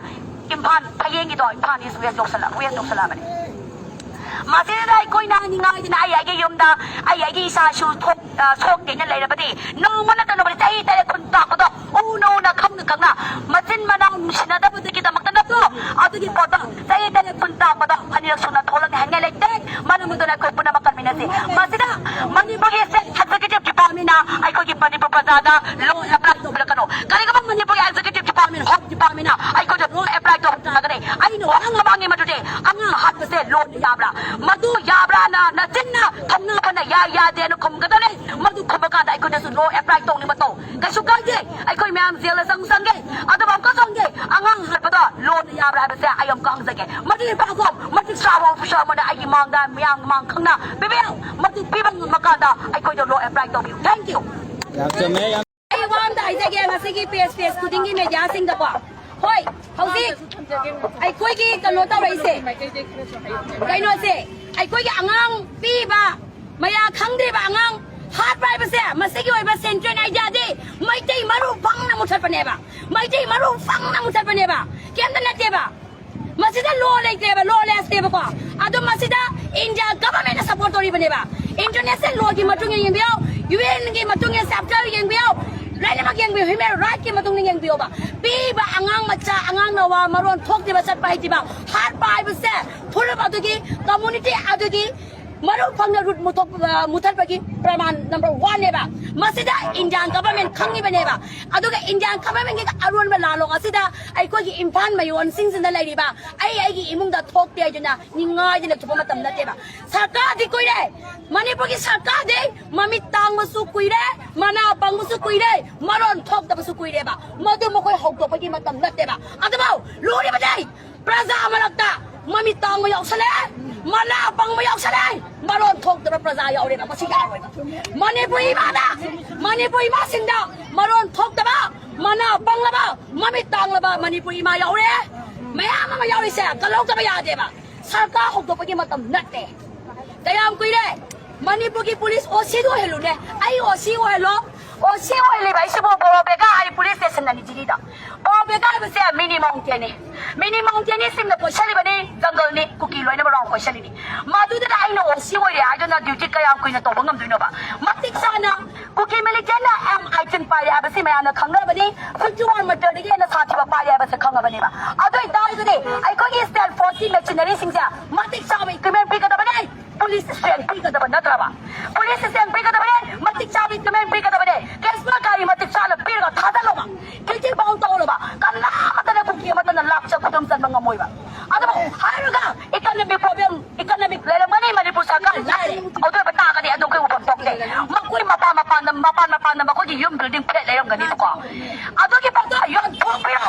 ꯏꯝꯐꯥꯜ ꯐꯌꯦꯡꯒꯤꯗꯣ ꯏꯝꯐꯥꯜ ꯏꯁ ꯋꯦꯁ ꯌꯧꯁꯜꯂꯛ ꯋꯦꯁ ꯌꯧꯁꯜꯂꯛꯑꯕꯅꯤ꯫ ꯃꯁꯤꯗ ꯑꯩꯈꯣꯏꯅ ꯅꯤꯡꯉꯥꯏꯗꯅ ꯑꯩ ꯑꯩꯒꯤ ꯌꯨꯝꯗ ꯑꯩ ꯑꯩꯒꯤ ꯏꯆꯥ ꯏꯁꯨ ꯊꯣꯛ ꯑ, ꯁꯣꯛꯇꯦꯅ ꯂꯩꯔꯕꯗꯤ ꯅꯣꯡꯃ ꯅꯠꯇ ꯅꯣꯡꯃꯗꯤ ꯆꯍꯤ ꯇꯔꯦꯠ ꯀꯨꯟ ꯇꯥꯛꯄꯗꯣ ꯎꯅ ꯎꯅ ꯈꯪꯅ ꯈꯪꯅ ꯃꯆꯤꯟ ꯃꯅꯥꯎ ꯅꯨꯡꯁꯤꯅꯗꯕꯗꯒꯤꯗꯃꯛꯇ ꯅꯠꯇ꯭ꯔꯣ? ꯑꯗꯨꯒꯤ ꯄꯣꯠꯇꯣ ꯆꯍꯤ ꯇꯔꯦꯠ ꯀꯨꯟ ꯇꯥꯛꯄꯗꯣ ꯑꯅꯤꯔꯛ ꯁꯨꯅ ꯊꯣꯛꯂꯛꯅꯤ ꯍꯥꯏꯅꯤꯡꯉꯥꯏ ꯂꯩꯇꯦ꯫ ꯃꯔꯝ ꯑꯗꯨꯅ ꯑꯩꯈꯣꯏ ꯄꯨꯝꯅꯃꯛ ꯀꯟꯃꯤꯟꯅꯁꯤ꯫ ꯃꯁꯤꯗ ꯃꯅꯤꯄꯨꯔꯒꯤ state executive departmentꯅ ꯑꯩꯈꯣꯏꯒꯤ ꯃꯅꯤꯄꯨꯔ ꯄ꯭ꯔꯖꯥꯗ law apply ꯇꯧꯕꯤꯔꯛꯀꯅꯨ꯫ ꯀꯔꯤꯒꯨꯝꯕ ꯃꯅꯤꯄꯨꯔꯒꯤ executive department, home departmentꯅ ꯑꯩꯈꯣꯏꯗ law apply ꯇꯧꯕ ꯇꯥꯔꯒꯗꯤ ꯑꯩꯅ ꯋꯥꯍꯪ ꯑꯃ ꯍꯪꯉꯤ, ꯃꯗꯨꯗꯤ ꯑꯉꯥꯡ ꯍꯥꯠꯄꯁꯦ lawꯅ ꯌꯥꯕ꯭ꯔꯥ? ꯃꯗꯨ ꯌꯥꯕ꯭ꯔꯥꯅ ꯅꯆꯤꯟꯅ ꯊꯧꯅꯥ ꯐꯅ ꯌꯥꯏ ꯌꯥꯗꯦꯅ ꯈꯨꯝꯒꯗꯕꯅꯤ꯫ ꯃꯗꯨ ꯈꯨꯝꯕ ꯀꯥꯟꯗ ꯑꯩꯈꯣꯏꯗꯁꯨ law apply ꯇꯧꯅꯤꯡꯕ ꯇꯧ꯫ ꯀꯩꯁꯨ ꯀꯥꯏꯗꯦ꯫ ꯑꯩꯈꯣꯏ ꯃꯌꯥꯝ ꯖꯦꯜꯗ ꯆꯪ ꯆꯪꯒꯦ꯫ ꯑꯗꯨꯕꯨ ꯑꯃꯨꯛꯀꯁꯨ ꯍꯪꯒꯦ, ꯑꯉꯥꯡ ꯍꯥꯠꯄꯗꯣ lawꯅ ꯌꯥꯕ꯭ꯔꯥ ꯍꯥꯏꯕꯁꯦ ꯑꯩ ꯑꯃꯨꯛꯀ ꯍꯪꯖꯒꯦ꯫ ꯃꯗꯨꯒꯤ ꯄꯥꯎꯈꯨꯝ ꯃꯇꯤꯛ ꯆꯥꯕ ꯑꯣꯐꯤꯁꯥꯔ ꯑꯃꯅ ꯑꯩꯒꯤ ꯃꯥꯡꯗ, ꯃꯤꯌꯥꯝ ꯃꯥꯡ ꯈꯪꯅ ꯄꯤꯕꯤꯌꯨ꯫ ꯃꯗꯨ ꯄꯤꯕ ꯉꯝꯕ ꯀꯥꯟꯗ ꯑꯩꯈꯣꯏꯗ law apply ꯇꯧꯕꯤꯌꯨ꯫ Thank you꯫ ꯌꯥꯝ ꯆꯨꯝꯃꯦ, ꯌꯥꯝ ꯑꯩ ꯋꯥ ꯑꯝꯇ ꯍꯥꯏꯖꯒꯦ ꯃꯁꯤꯒꯤ page page ꯈꯨꯗꯤꯡꯒꯤ mediaꯁꯤꯡꯗꯀꯣ꯫ ꯍꯣꯏ, ꯍꯧꯖꯤꯛ ꯑꯩꯈꯣꯏꯒꯤ ꯀꯩꯅꯣ ꯇꯧꯔꯛꯏꯁꯦ, ꯀꯩꯅꯣꯁꯦ, ꯑꯩꯈꯣꯏꯒꯤ ꯑꯉꯥꯡ ꯄꯤꯕ ꯃꯌꯥ ꯈꯪꯗ꯭ꯔꯤꯕ ꯑꯉꯥꯡ ꯍꯥꯠꯄ ꯍꯥꯏꯕꯁꯦ ꯃꯁꯤꯒꯤ ꯑꯣꯏꯕ central ideaꯗꯤ ꯃꯩꯇꯩ ꯃꯔꯨ ꯐꯪꯅ ꯃꯨꯊꯠꯄꯅꯦꯕ꯫ ꯃꯩꯇꯩ ꯃꯔꯨ ꯐꯪꯅ ꯃꯨꯊꯠꯄꯅꯦꯕ꯫ ꯀꯩꯝꯇ ꯅꯠꯇꯦꯕ꯫ ꯃꯁꯤꯗ law ꯂꯩꯇ꯭ꯔꯦꯕ, lawlessꯅꯦꯕꯀꯣ꯫ ꯑꯗꯣ ꯃꯁꯤꯗ India governmentꯅ support ꯇꯧꯔꯤꯕꯅꯦꯕ꯫ International lawꯒꯤ ꯃꯇꯨꯡ ꯏꯟꯅ ꯌꯦꯡꯕꯤꯌꯨ, UNꯒꯤ ꯃꯇꯨꯡ ꯏꯟꯅ chapter ꯌꯦꯡꯕꯤꯌꯨ, ꯂꯣꯏꯅꯃꯛ ꯌꯦꯡꯕꯤꯌꯨ, human rightꯀꯤ ꯃꯇꯨꯡ ꯏꯟꯅ ꯌꯦꯡꯕꯤꯌꯣꯕ꯫ ꯄꯤꯕ ꯑꯉꯥꯡ ꯃꯆꯥ, ꯑꯉꯥꯡ ꯅꯋꯥ ꯃꯔꯣꯟ ꯊꯣꯛꯇ꯭ꯔꯤꯕ, ꯆꯠꯄ ꯍꯩꯇ꯭ꯔꯤꯕ, ꯍꯥꯠꯄ ꯍꯥꯏꯕꯁꯦ ꯐꯨꯔꯨꯞ ꯑꯗꯨꯒꯤ, community ꯑꯗꯨꯒꯤ ꯃꯔꯨ ꯐꯪꯅ ꯔꯨꯠ ꯃꯨꯊꯣꯛ-, ꯑ, ꯃꯨꯊꯠꯄꯒꯤ ꯄ꯭ꯔꯃꯥꯟ ꯅꯝꯕꯔ ꯋꯥꯟꯅꯦꯕ꯫ ꯃꯁꯤꯗ ꯏꯟꯗꯤꯌꯥꯟ ꯒꯚꯔꯟꯃꯦꯟ ꯈꯪꯉꯤꯕꯅꯦꯕ꯫ ꯑꯗꯨꯒ ꯏꯟꯗꯤꯌꯥꯟ ꯒꯚꯔꯟꯃꯦꯟꯒꯤ ꯑꯔꯣꯟꯕ ꯂꯥꯂꯣꯡ ꯑꯁꯤꯗ ꯑꯩꯈꯣꯏꯒꯤ ꯏꯝꯐꯥꯜ ꯃꯌꯣꯟꯁꯤꯡꯁꯤꯗ ꯂꯩꯔꯤꯕ ꯑꯩ ꯑꯩꯒꯤ ꯏꯃꯨꯡꯗ ꯊꯣꯛꯇꯦ ꯍꯥꯏꯗꯨꯅ ꯅꯤꯡꯉꯥꯏꯗꯅ ꯊꯣꯛꯄ ꯃꯇꯝ ꯅꯠꯇꯦꯕ꯫ ꯁꯔꯀꯥꯔꯗꯤ ꯀꯨꯏꯔꯦ, ꯃꯅꯤꯄꯨꯔꯒꯤ ꯁꯔꯀꯥꯔꯗꯤ ꯃꯃꯤꯠ ꯇꯥꯡꯕꯁꯨ ꯀꯨꯏꯔꯦ, ꯃꯅꯥ ꯄꯪꯕꯁꯨ ꯀꯨꯏꯔꯦ, ꯃꯔꯣꯟ ꯊꯣꯛꯇꯕꯁꯨ ꯀꯨꯏꯔꯦꯕ꯫ ꯃꯗꯨ ꯃꯈꯣꯏ ꯍꯧꯗꯣꯛꯄꯒꯤ ꯃꯇꯝ ꯅꯠꯇꯦꯕ꯫ ꯑꯗꯨꯕꯨ ꯂꯨꯔꯤꯕꯗꯤ ꯄ꯭ꯔꯖꯥ ꯃꯔꯛꯇ ꯃꯃꯤꯠ ꯇꯥꯡꯕ ꯌꯥꯎꯁꯜꯂꯦ, ꯃꯅꯥ ꯄꯪꯕ ꯌꯥꯎꯁꯜꯂꯦ, ꯃꯔꯣꯟ ꯊꯣꯛꯇꯕ ꯄ꯭ꯔꯖꯥ ꯌꯥꯎꯔꯦꯕ꯫ ꯃꯁꯤ ꯌꯥꯔꯣꯏꯕ꯫ ꯃꯅꯤꯄꯨꯔ ꯏꯃꯥꯗ, ꯃꯅꯤꯄꯨꯔ ꯏꯃꯥꯁꯤꯡꯗ ꯃꯔꯣꯟ ꯊꯣꯛꯇꯕ, ꯃꯅꯥ ꯄꯪꯂꯕ, ꯃꯃꯤꯠ ꯇꯥꯡꯂꯕ ꯃꯅꯤꯄꯨꯔ ꯏꯃꯥ ꯌꯥꯎꯔꯦ꯫ ꯃꯌꯥꯝ ꯑꯃ ꯌꯥꯎꯔꯤꯁꯦ ꯀꯜꯍꯧꯗꯕ ꯌꯥꯗꯦꯕ꯫ ꯁꯔꯀꯥꯔ ꯍꯧꯗꯣꯛꯄꯒꯤ ꯃꯇꯝ ꯅꯠꯇꯦ꯫ ꯀꯌꯥꯝ ꯀꯨꯏꯔꯦ? ꯃꯅꯤꯄꯨꯔꯒꯤ ꯄꯨꯂꯤꯁ ꯑꯣ ꯁꯤꯗ ꯑꯣꯏꯍꯜꯂꯨꯅꯦ꯫ ꯑꯩ ꯑꯣ ꯁꯤ ꯑꯣꯏꯍꯜꯂꯣ꯫ ꯑꯣ ꯁꯤ ꯑꯣꯏꯍꯜꯂꯤꯕ ꯑꯩꯁꯤꯕꯨ ꯕꯣꯔꯣꯕꯦꯒꯥ ꯍꯥꯏ ꯄꯨꯂꯤꯁ ꯁ꯭ꯇꯦꯁꯟ ꯑꯅꯤ ꯖꯤꯔꯤꯗ꯫ ꯕꯣꯔꯣꯕꯦꯒꯥ ꯍꯥꯏꯕꯁꯦ ꯃꯤꯅꯤ ꯃꯥꯎꯟꯇꯦꯟꯅꯤ꯫ ꯃꯤꯅꯤ ꯃꯥꯎꯟꯇꯦꯟꯅꯤ ꯁꯤꯡꯅ ꯀꯣꯏꯁꯜꯂꯤꯕꯅꯤ, ꯖꯪꯒꯜꯅꯤ, ꯀꯨꯀꯤ ꯂꯣꯏꯅꯃꯛ ꯔꯥꯎꯟ ꯀꯣꯏꯁꯜꯂꯤꯅꯤ꯫ ꯃꯗꯨꯗꯨꯗ ꯑꯩꯅ ꯑꯣ ꯁꯤ ꯑꯣꯏꯔꯦ ꯍꯥꯏꯗꯨꯅ ꯗ꯭ꯌꯨꯇꯤ ꯀꯌꯥꯝ ꯀꯨꯏꯅ ꯇꯧꯕ ꯉꯝꯗꯣꯏꯅꯣꯕ? ꯃꯇꯤꯛ ꯆꯥꯅ ꯀꯨꯀꯤ ꯃꯤꯂꯤꯇꯦꯟꯅ ꯑꯦꯝ ꯑꯥꯏꯇꯤꯟ ꯄꯥꯏꯔꯦ ꯍꯥꯏꯕꯁꯤ ꯃꯌꯥꯝꯅ ꯈꯪꯅꯕꯅꯤ꯫ ꯐꯤꯐꯇꯤ ꯋꯥꯟ ꯃꯤꯇꯔꯗꯒꯤ ꯍꯦꯟꯅ ꯁꯥꯊꯤꯕ ꯄꯥꯏꯔꯦ ꯍꯥꯏꯕꯁꯦ ꯈꯪꯉꯕꯅꯦꯕ꯫ ꯑꯗꯨ ꯑꯣꯏꯇꯥꯔꯒꯗꯤ ꯑꯩꯈꯣꯏꯒꯤ ꯁ꯭ꯇꯦꯠ ꯐꯣꯔꯁꯀꯤ ꯃꯦꯆꯤꯅꯔꯤꯁꯤꯡꯁꯦ ꯃꯇꯤꯛ ꯆꯥꯕ ꯏꯀ꯭ꯋꯤꯞꯃꯦꯟ ꯄꯤꯒꯗꯕꯅꯤ꯫ ꯄꯨꯂꯤꯁ ꯁ꯭ꯇꯦꯟ ꯄꯤꯒꯗꯕ ꯅꯠꯇ꯭ꯔꯕ? ꯄꯨꯂꯤꯁ ꯁ꯭ꯇꯦꯟ ꯄꯤꯒꯗꯕꯅꯦ, ꯃꯇꯤꯛ ꯆꯥꯕ ꯏꯀ꯭ꯋꯤꯞꯃꯦꯟ ꯄꯤꯒꯗꯕꯅꯦ, ꯀꯦꯁ ꯒꯥꯔꯤ ꯃꯇꯤꯛ ꯆꯥꯅ ꯄꯤꯔꯒ ꯊꯥꯖꯜꯂꯣꯕ, ꯀꯤꯇꯤ ꯕꯥꯎꯟ ꯇꯧꯍꯜꯂꯣꯕ, ꯀꯅꯥꯃꯠꯇꯅ ꯀꯨꯀꯤ ꯑꯃꯠꯇꯅ ꯂꯥꯛꯆ ꯈꯨꯗꯣꯡ ꯆꯟꯕ ꯉꯝꯃꯣꯏꯕ꯫ ꯑꯗꯨꯕꯨ ꯍꯥꯏꯔꯒ ꯏꯀꯅꯃꯤꯛ ꯄ꯭ꯔꯣꯕ꯭ꯂꯦꯝ, ꯏꯀꯅꯃꯤꯛ ꯂꯩꯔꯝꯒꯅꯤ ꯃꯅꯤꯄꯨꯔ ꯁꯔꯀꯥꯔ ꯂꯥꯏꯔꯦ, ꯑꯗꯨ ꯑꯣꯏꯕ ꯇꯥꯔꯒꯗꯤ ꯑꯗꯨ ꯑꯩꯈꯣꯏ ꯎꯐꯝ ꯊꯣꯛꯇꯦ꯫ ꯃꯈꯣꯏ ꯃꯄꯥꯟ ꯃꯄꯥꯟꯗ, ꯃꯄꯥꯟ ꯃꯄꯥꯟꯗ ꯃꯈꯣꯏꯒꯤ ꯌꯨꯝ ꯕꯤꯜꯗꯤꯡ ꯐ꯭ꯂꯦꯠ ꯂꯩꯔꯝꯒꯅꯤꯕꯀꯣ, ꯑꯗꯨꯒꯤ ꯄꯣꯠꯇꯣ ꯌꯣꯟꯊꯣꯛꯄꯤꯔꯣ꯫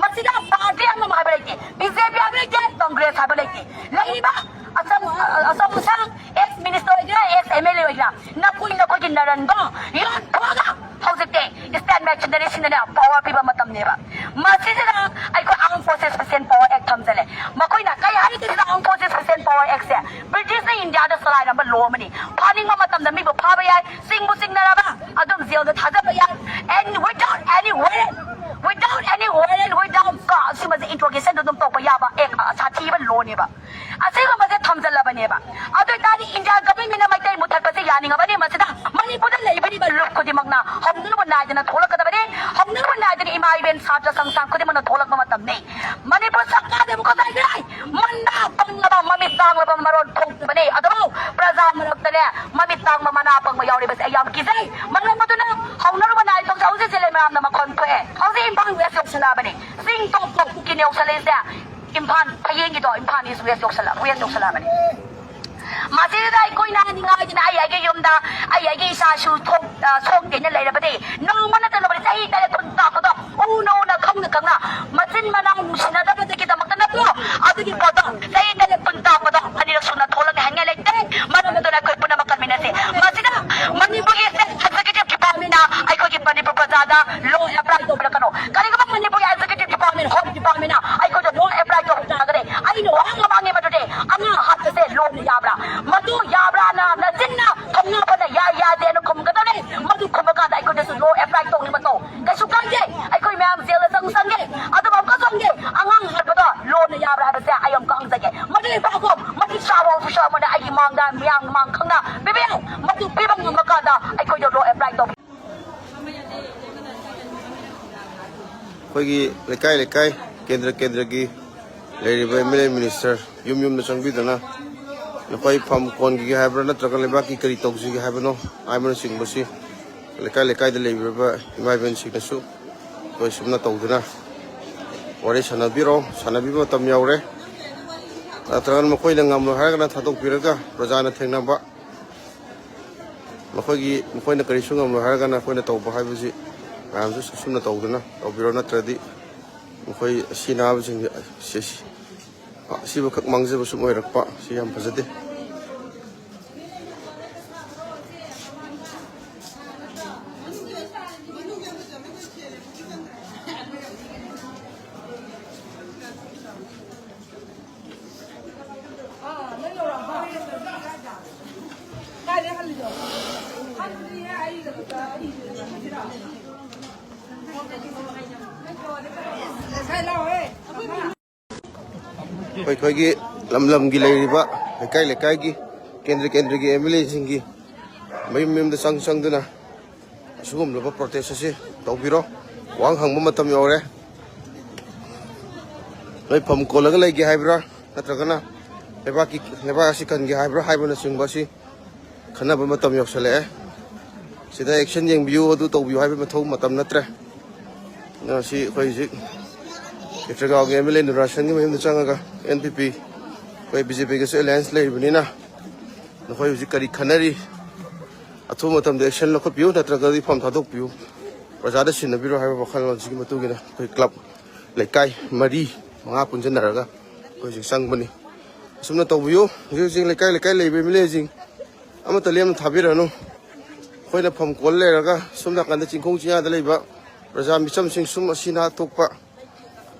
ꯃꯁꯤꯗ ꯄꯥꯔꯇꯤ ꯑꯃ ꯍꯥꯏꯕ ꯂꯩꯇꯦ, ꯕꯤ ꯖꯦ ꯄꯤ ꯍꯥꯏꯕ ꯂꯩꯇꯦ, ꯀꯪꯒ꯭ꯔꯦꯁ ꯍꯥꯏꯕ ꯂꯩꯇꯦ꯫ ꯂꯩꯔꯤꯕ ꯑꯆꯧ-, ꯑꯆꯧ ꯑꯁꯥꯡ, ꯑꯦꯛꯁ ꯃꯤꯅꯤꯁꯇꯔ ꯑꯣꯏꯒꯦꯔꯥ, ꯑꯦꯛꯁ ꯑꯦꯝ ꯑꯦꯜ ꯑꯦ ꯑꯣꯏꯒꯦꯔꯥ, ꯅꯈꯣꯏ ꯅꯈꯣꯏꯒꯤ ꯅꯔꯟꯗꯣ ꯌꯣꯟꯊꯣꯛꯑꯒ ꯍꯧꯖꯤꯛꯇꯤ ꯏꯁꯇꯦꯠ ꯃꯦꯆꯤꯅꯔꯤꯁꯤꯡꯗꯅꯦ ꯄꯋꯥꯔ ꯄꯤꯕ ꯃꯇꯝꯅꯦꯕ꯫ ꯃꯁꯤꯁꯤꯗ ꯑꯩꯈꯣꯏ Armed Forces Special Power Act ꯊꯝꯖꯜꯂꯦ꯫ ꯃꯈꯣꯏꯅ ꯀꯩ ꯍꯥꯏꯔꯤꯒꯦ ꯁꯤꯗ Armed Forces Special Power Actꯁꯦ? ꯕ꯭ꯔꯤꯇꯤꯁꯅ ꯏꯟꯗꯤꯌꯥꯗ ꯆꯂꯥꯏꯔꯝꯕ ꯂꯣ ꯑꯃꯅꯤ꯫ ꯐꯥꯅꯤꯡꯕ ꯃꯇꯝꯗ ꯃꯤꯕꯨ ꯐꯥꯕ ꯌꯥꯏ, ꯆꯤꯡꯕꯨ ꯆꯤꯡꯅꯔꯕ ꯑꯗꯨꯝ ꯖꯦꯜꯗ ꯊꯥꯖꯕ ꯌꯥꯏ꯫ And without any warrant, without any warrant, without cause, ꯁꯤꯃꯁꯦ ꯏꯟꯇ꯭ꯔꯣꯒꯦꯁꯟꯗ ꯑꯗꯨꯝ ꯇꯧꯕ ꯌꯥꯕ ꯑꯦꯛ ꯁꯥꯊꯤꯕ ꯂꯣꯅꯦꯕ꯫ ꯑꯁꯤꯒꯨꯝꯕꯁꯦ ꯊꯝꯖꯜꯂꯕꯅꯦꯕ꯫ ꯑꯗꯨ ꯑꯣꯏꯇꯥꯔꯗꯤ ꯏꯟꯗꯤꯌꯥ ꯒꯚꯔꯟꯃꯦꯟꯅ ꯃꯩꯇꯩ ꯃꯨꯊꯠꯄꯁꯦ ꯌꯥꯅꯤꯡꯉꯕꯅꯤ꯫ ꯃꯁꯤꯗ ꯃꯅꯤꯄꯨꯔꯗ ꯂꯩꯕꯤꯔꯤꯕ ꯂꯨꯞ ꯈꯨꯗꯤꯡꯃꯛꯅ ꯍꯧꯅꯔꯨꯕ ꯅꯥꯏꯗꯅ ꯊꯣꯛꯂꯛꯀꯗꯕꯅꯤ꯫ ꯍꯧꯅꯔꯨꯕ ꯅꯥꯏꯗꯅ ꯏꯃꯥ ꯏꯕꯦꯟ ꯁꯥꯇ꯭ꯔ ꯁꯪꯁꯊꯥꯟ ꯈꯨꯗꯤꯡꯃꯛꯅ ꯊꯣꯛꯂꯛꯄ ꯃꯇꯝꯅꯤ꯫ ꯃꯅꯤꯄꯨꯔ ꯁꯔꯀꯥꯔꯗꯕꯨ ꯀꯗꯥꯏꯗ ꯂꯩ? ꯃꯟꯗꯥ ꯄꯪꯂꯕ, ꯃꯃꯤꯠ ꯇꯥꯡꯂꯕ ꯃꯔꯣꯟ ꯊꯣꯛꯇꯕꯅꯤ꯫ ꯑꯗꯨꯕꯨ ꯃꯔꯛꯇꯅꯦ, ꯃꯃꯤꯠ ꯇꯥꯡꯕ ꯃꯅꯥ ꯄꯪꯕ ꯌꯥꯎꯔꯤꯕꯁꯦ ꯑꯩ ꯌꯥꯝ ꯀꯤꯖꯩ꯫ ꯃꯔꯝ ꯑꯗꯨꯅ ꯍꯧꯅꯔꯨꯕ ꯅꯥꯏ ꯊꯣꯡꯁꯦ ꯍꯧꯖꯤꯛ ꯖꯤꯂꯦ ꯃꯌꯥꯝꯅ ꯃꯈꯣꯟ ꯊꯣꯛꯑꯦ꯫ ꯍꯧꯖꯤꯛ ꯏꯝꯐꯥꯜ ꯋꯦꯁ ꯌꯧꯁꯜꯂꯛꯑꯕꯅꯤ꯫ ꯆꯤꯡ ꯇꯣꯞ ꯇꯣꯞ ꯀꯨꯀꯤꯅ ꯌꯧꯁꯜꯂꯛꯏꯁꯦ꯫ ꯏꯝꯐꯥꯜ ꯐꯌꯦꯡꯒꯤꯗꯣ, ꯏꯝꯐꯥꯜ ꯏꯁ ꯋꯦꯁ ꯌꯧꯁꯜꯂꯛ-, ꯋꯦꯁ ꯌꯧꯁꯜꯂꯛꯑꯕꯅꯤ꯫ ꯃꯁꯤꯗ ꯑꯩꯈꯣꯏꯅ ꯍꯥꯏꯅꯤꯡꯉꯥꯏꯗꯅ ꯑꯩ ꯑꯩꯒꯤ ꯌꯨꯝꯗ ꯑꯩ ꯑꯩꯒꯤ ꯏꯆꯥꯁꯨ ꯊꯣꯛ-, ꯑ, ꯁꯣꯛꯇꯦꯅ ꯂꯩꯔꯕꯗꯤ ꯅꯣꯡꯃ ꯅꯠꯇ꯭ꯔ ꯅꯣꯡꯃꯗꯤ ꯆꯍꯤ ꯇꯔꯦꯠ ꯀꯨꯟ ꯇꯥꯛꯄꯗꯣ ꯎꯅ ꯎꯅ ꯈꯪꯅ ꯈꯪꯅ ꯃꯆꯤꯟ ꯃꯅꯥꯎ ꯅꯨꯡꯁꯤꯅꯗꯕꯗꯒꯤꯗꯃꯛꯇ ꯅꯠꯇ꯭ꯔꯣ? ꯑꯗꯨꯒꯤ ꯄꯣꯠꯇꯣ ꯆꯍꯤ ꯇꯔꯦꯠ ꯀꯨꯟ ꯇꯥꯛꯄꯗꯣ ꯑꯅꯤꯔꯛ ꯁꯨꯅ ꯊꯣꯛꯂꯛꯅꯤ ꯍꯥꯏꯅꯤꯡꯉꯥꯏ ꯂꯩꯇꯦ꯫ ꯃꯔꯝ ꯑꯗꯨꯅ ꯑꯩꯈꯣꯏ ꯄꯨꯝꯅꯃꯛ ꯀꯟꯃꯤꯟꯅꯁꯤ꯫ ꯃꯁꯤꯗ ꯃꯅꯤꯄꯨꯔꯒꯤ State Executive Department ꯅ ꯑꯩꯈꯣꯏꯒꯤ ꯃꯅꯤꯄꯨꯔ ꯄ꯭ꯔꯖꯥꯗ law apply ꯇꯧꯕꯤꯔꯛꯀꯅꯨ꯫ ꯀꯔꯤꯒꯨꯝꯕ ꯃꯅꯤꯄꯨꯔꯒꯤ Executive Department, Home Department ꯅ ꯑꯩꯈꯣꯏꯗ law apply ꯇꯧꯕ ꯇꯥꯔꯒꯗꯤ ꯑꯩꯅ ꯋꯥꯍꯪ ꯑꯃ ꯍꯪꯉꯦ ꯃꯗꯨꯗꯤ, ꯑꯉꯥꯡ ꯍꯥꯠꯄꯁꯦ law ꯅ ꯌꯥꯕ꯭ꯔꯥ? ꯃꯗꯨ ꯌꯥꯕ꯭ꯔꯥꯅ ꯅꯆꯤꯟꯅ ꯊꯧꯅꯥ ꯐꯅ ꯌꯥꯏ ꯌꯥꯗꯦꯅ ꯈꯨꯝꯒꯗꯕꯅꯤ꯫ ꯃꯗꯨ ꯈꯨꯝꯕ ꯀꯥꯟꯗ ꯑꯩꯈꯣꯏꯗꯁꯨ law apply ꯇꯧꯅꯤꯡꯕ ꯇꯧ꯫ ꯀꯩꯁꯨ ꯀꯥꯏꯗꯦ꯫ ꯑꯩꯈꯣꯏ ꯃꯌꯥꯝ ꯖꯦꯜꯗ ꯆꯪ ꯆꯪꯒꯦ꯫ ꯑꯗꯨꯕꯨ ꯑꯃꯨꯛꯀ ꯆꯪꯒꯦ꯫ ꯑꯉꯥꯡ ꯍꯥꯠꯄꯗꯣ law ꯅ ꯌꯥꯕ꯭ꯔꯥ ꯍꯥꯏꯕꯁꯦ ꯑꯩ ꯑꯃꯨꯛꯀ ꯍꯪꯖꯒꯦ꯫ ꯃꯗꯨꯒꯤ ꯄꯥꯎꯈꯨꯝ ꯃꯗꯨ ꯆꯥꯕ officer ꯑꯃꯅ ꯑꯩꯒꯤ ꯃꯥꯡꯗ, ꯃꯤꯌꯥꯝ ꯃꯥꯡ ꯈꯪꯅ ꯄꯤꯕꯤꯌꯨ꯫ ꯃꯗꯨ ꯄꯤꯕ ꯉꯝꯕ ꯀꯥꯟꯗ ꯑꯩꯈꯣꯏꯗ law apply ꯇꯧꯕꯤꯌꯨ꯫ ꯑꯩꯈꯣꯏꯒꯤ ꯂꯩꯀꯥꯏ ꯂꯩꯀꯥꯏ, ꯀꯦꯟꯗ꯭ꯔ ꯀꯦꯟꯗ꯭ꯔꯒꯤ ꯂꯩꯔꯤꯕ M L A minister ꯌꯨꯝ ꯌꯨꯝꯗ ꯆꯪꯕꯤꯗꯨꯅ ꯅꯈꯣꯏ ꯐꯝ ꯀꯣꯟꯈꯤꯒꯦ ꯍꯥꯏꯕ꯭ꯔꯥ ꯅꯠꯇ꯭ꯔꯒ ꯂꯩꯕꯥꯛꯀꯤ ꯀꯔꯤ ꯇꯧꯁꯤꯒꯦ ꯍꯥꯏꯕꯅꯣ ꯍꯥꯏꯕꯅꯆꯤꯡꯕꯁꯤ ꯂꯩꯀꯥꯏ ꯂꯩꯀꯥꯏꯗ ꯂꯩꯕꯤꯔꯕ ꯏꯃꯥ ꯏꯕꯦꯟꯁꯤꯡꯅꯁꯨ ꯑꯩꯈꯣꯏ ꯁꯨꯝꯅ ꯇꯧꯗꯨꯅ ꯋꯥꯔꯤ ꯁꯥꯟꯅꯕꯤꯔꯣ, ꯁꯥꯟꯅꯕꯤꯕ ꯃꯇꯝ ꯌꯧꯔꯦ꯫ ꯅꯠꯇ꯭ꯔꯒꯅ ꯃꯈꯣꯏꯅ ꯉꯝꯂꯣꯏ ꯍꯥꯏꯔꯒꯅ ꯊꯥꯗꯣꯛꯄꯤꯔꯒ ꯄ꯭ꯔꯖꯥꯅ ꯊꯦꯡꯅꯕ, ꯃꯈꯣꯏꯒꯤ, ꯃꯈꯣꯏꯅ ꯀꯔꯤꯁꯨ ꯉꯝꯂꯣꯏ ꯍꯥꯏꯔꯒꯅ ꯑꯩꯈꯣꯏꯅ ꯇꯧꯕ ꯍꯥꯏꯕꯁꯤ ꯃꯌꯥꯝꯁꯨ ꯁꯨꯝꯅ ꯇꯧꯗꯨꯅ ꯇꯧꯕꯤꯔꯣ꯫ ꯅꯠꯇ꯭ꯔꯗꯤ ꯃꯈꯣꯏ ꯑꯁꯤ ꯅꯥꯕꯁꯤꯡꯁꯦ, ꯑꯁꯤ-, ꯑꯁꯤꯕꯈꯛ ꯃꯥꯡꯖꯕ ꯁꯨꯝ ꯑꯣꯏꯔꯛꯄ ꯁꯤ ꯌꯥꯝ ꯐꯖꯗꯦ꯫ ꯑꯩꯈꯣꯏ ꯑꯩꯈꯣꯏꯒꯤ ꯂꯝ ꯂꯝꯒꯤ ꯂꯩꯔꯤꯕ ꯂꯩꯀꯥꯏ ꯂꯩꯀꯥꯏꯒꯤ ꯀꯦꯟꯗ꯭ꯔ ꯀꯦꯟꯗ꯭ꯔꯒꯤ M L A ꯁꯤꯡꯒꯤ ꯃꯌꯨꯝ ꯃꯌꯨꯝꯗ ꯆꯪ ꯆꯪꯗꯨꯅ ꯑꯁꯤꯒꯨꯝꯂꯕ protest ꯑꯁꯤ ꯇꯧꯕꯤꯔꯣ꯫ ꯋꯥꯍꯪ ꯍꯪꯕ ꯃꯇꯝ ꯌꯧꯔꯦ꯫ ꯅꯣꯏ ꯐꯝ ꯀꯣꯜꯂꯒ ꯂꯩꯒꯦ ꯍꯥꯏꯕ꯭ꯔꯥ? ꯅꯠꯇ꯭ꯔꯒꯅ ꯂꯩꯕꯥꯛꯀꯤ, ꯂꯩꯕꯥꯛ ꯑꯁꯤ ꯀꯟꯒꯦ ꯍꯥꯏꯕ꯭ꯔꯥ ꯍꯥꯏꯕꯅꯆꯤꯡꯕ ꯑꯁꯤ ꯈꯟꯅꯕ ꯃꯇꯝ ꯌꯧꯁꯜꯂꯛꯑꯦ꯫ ꯁꯤꯗ action ꯌꯦꯡꯕꯤꯌꯨ, ꯑꯗꯨ ꯇꯧꯕꯤꯌꯨ ꯍꯥꯏꯕ ꯃꯊꯧ ꯃꯇꯝ ꯅꯠꯇ꯭ꯔꯦ꯫ ꯉꯁꯤ ꯑꯩꯈꯣꯏ ꯍꯧꯖꯤꯛ ꯈꯦꯇ꯭ꯔꯤꯒꯥꯎꯒꯤ M L A ꯅꯨꯔꯥꯁꯟꯒꯤ ꯃꯌꯨꯝꯗ ꯆꯪꯉꯒ, N P P, ꯑꯩꯈꯣꯏ B J P ꯒꯁꯨ alliance ꯂꯩꯔꯤꯕꯅꯤꯅ, ꯅꯈꯣꯏ ꯍꯧꯖꯤꯛ ꯀꯔꯤ ꯈꯟꯅꯔꯤ? ꯑꯊꯨꯕ ꯃꯇꯝꯗ action ꯂꯧꯈꯠꯄꯤꯌꯨ, ꯅꯠꯇ꯭ꯔꯒꯗꯤ ꯐꯝ ꯊꯥꯗꯣꯛꯄꯤꯌꯨ, ꯄ꯭ꯔꯖꯥꯗ ꯁꯤꯟꯅꯕꯤꯔꯣ ꯍꯥꯏꯕ ꯋꯥꯈꯜꯂꯣꯟꯁꯤꯒꯤ ꯃꯇꯨꯡ ꯏꯟꯅ ꯑꯩꯈꯣꯏ club ꯂꯩꯀꯥꯏ ꯃꯔꯤ ꯃꯉꯥ ꯄꯨꯟꯁꯤꯟꯅꯔꯒ ꯑꯩꯈꯣꯏ ꯍꯧꯖꯤꯛ ꯆꯪꯕꯅꯤ꯫ ꯑꯁꯨꯝꯅ ꯇꯧꯕꯤꯌꯨ꯫ ꯍꯧꯖꯤꯛ ꯍꯧꯖꯤꯛ ꯂꯩꯀꯥꯏ ꯂꯩꯀꯥꯏ ꯂꯩꯕ M L A ꯁꯤꯡ ꯑꯃꯠꯇ ꯂꯦꯝꯅ ꯊꯥꯕꯤꯔꯅꯨ꯫ ꯑꯩꯈꯣꯏꯅ ꯐꯝ ꯀꯣꯜ ꯂꯩꯔꯒ ꯁꯣꯝ ꯅꯥꯀꯟꯗ ꯆꯤꯡꯈꯣꯡ ꯆꯤꯡꯌꯥꯗ ꯂꯩꯕ ꯄ꯭ꯔꯖꯥ ꯃꯤꯆꯝꯁꯤꯡ, ꯁꯨꯝ ꯑꯁꯤ ꯑꯅꯥ ꯊꯣꯛꯄ,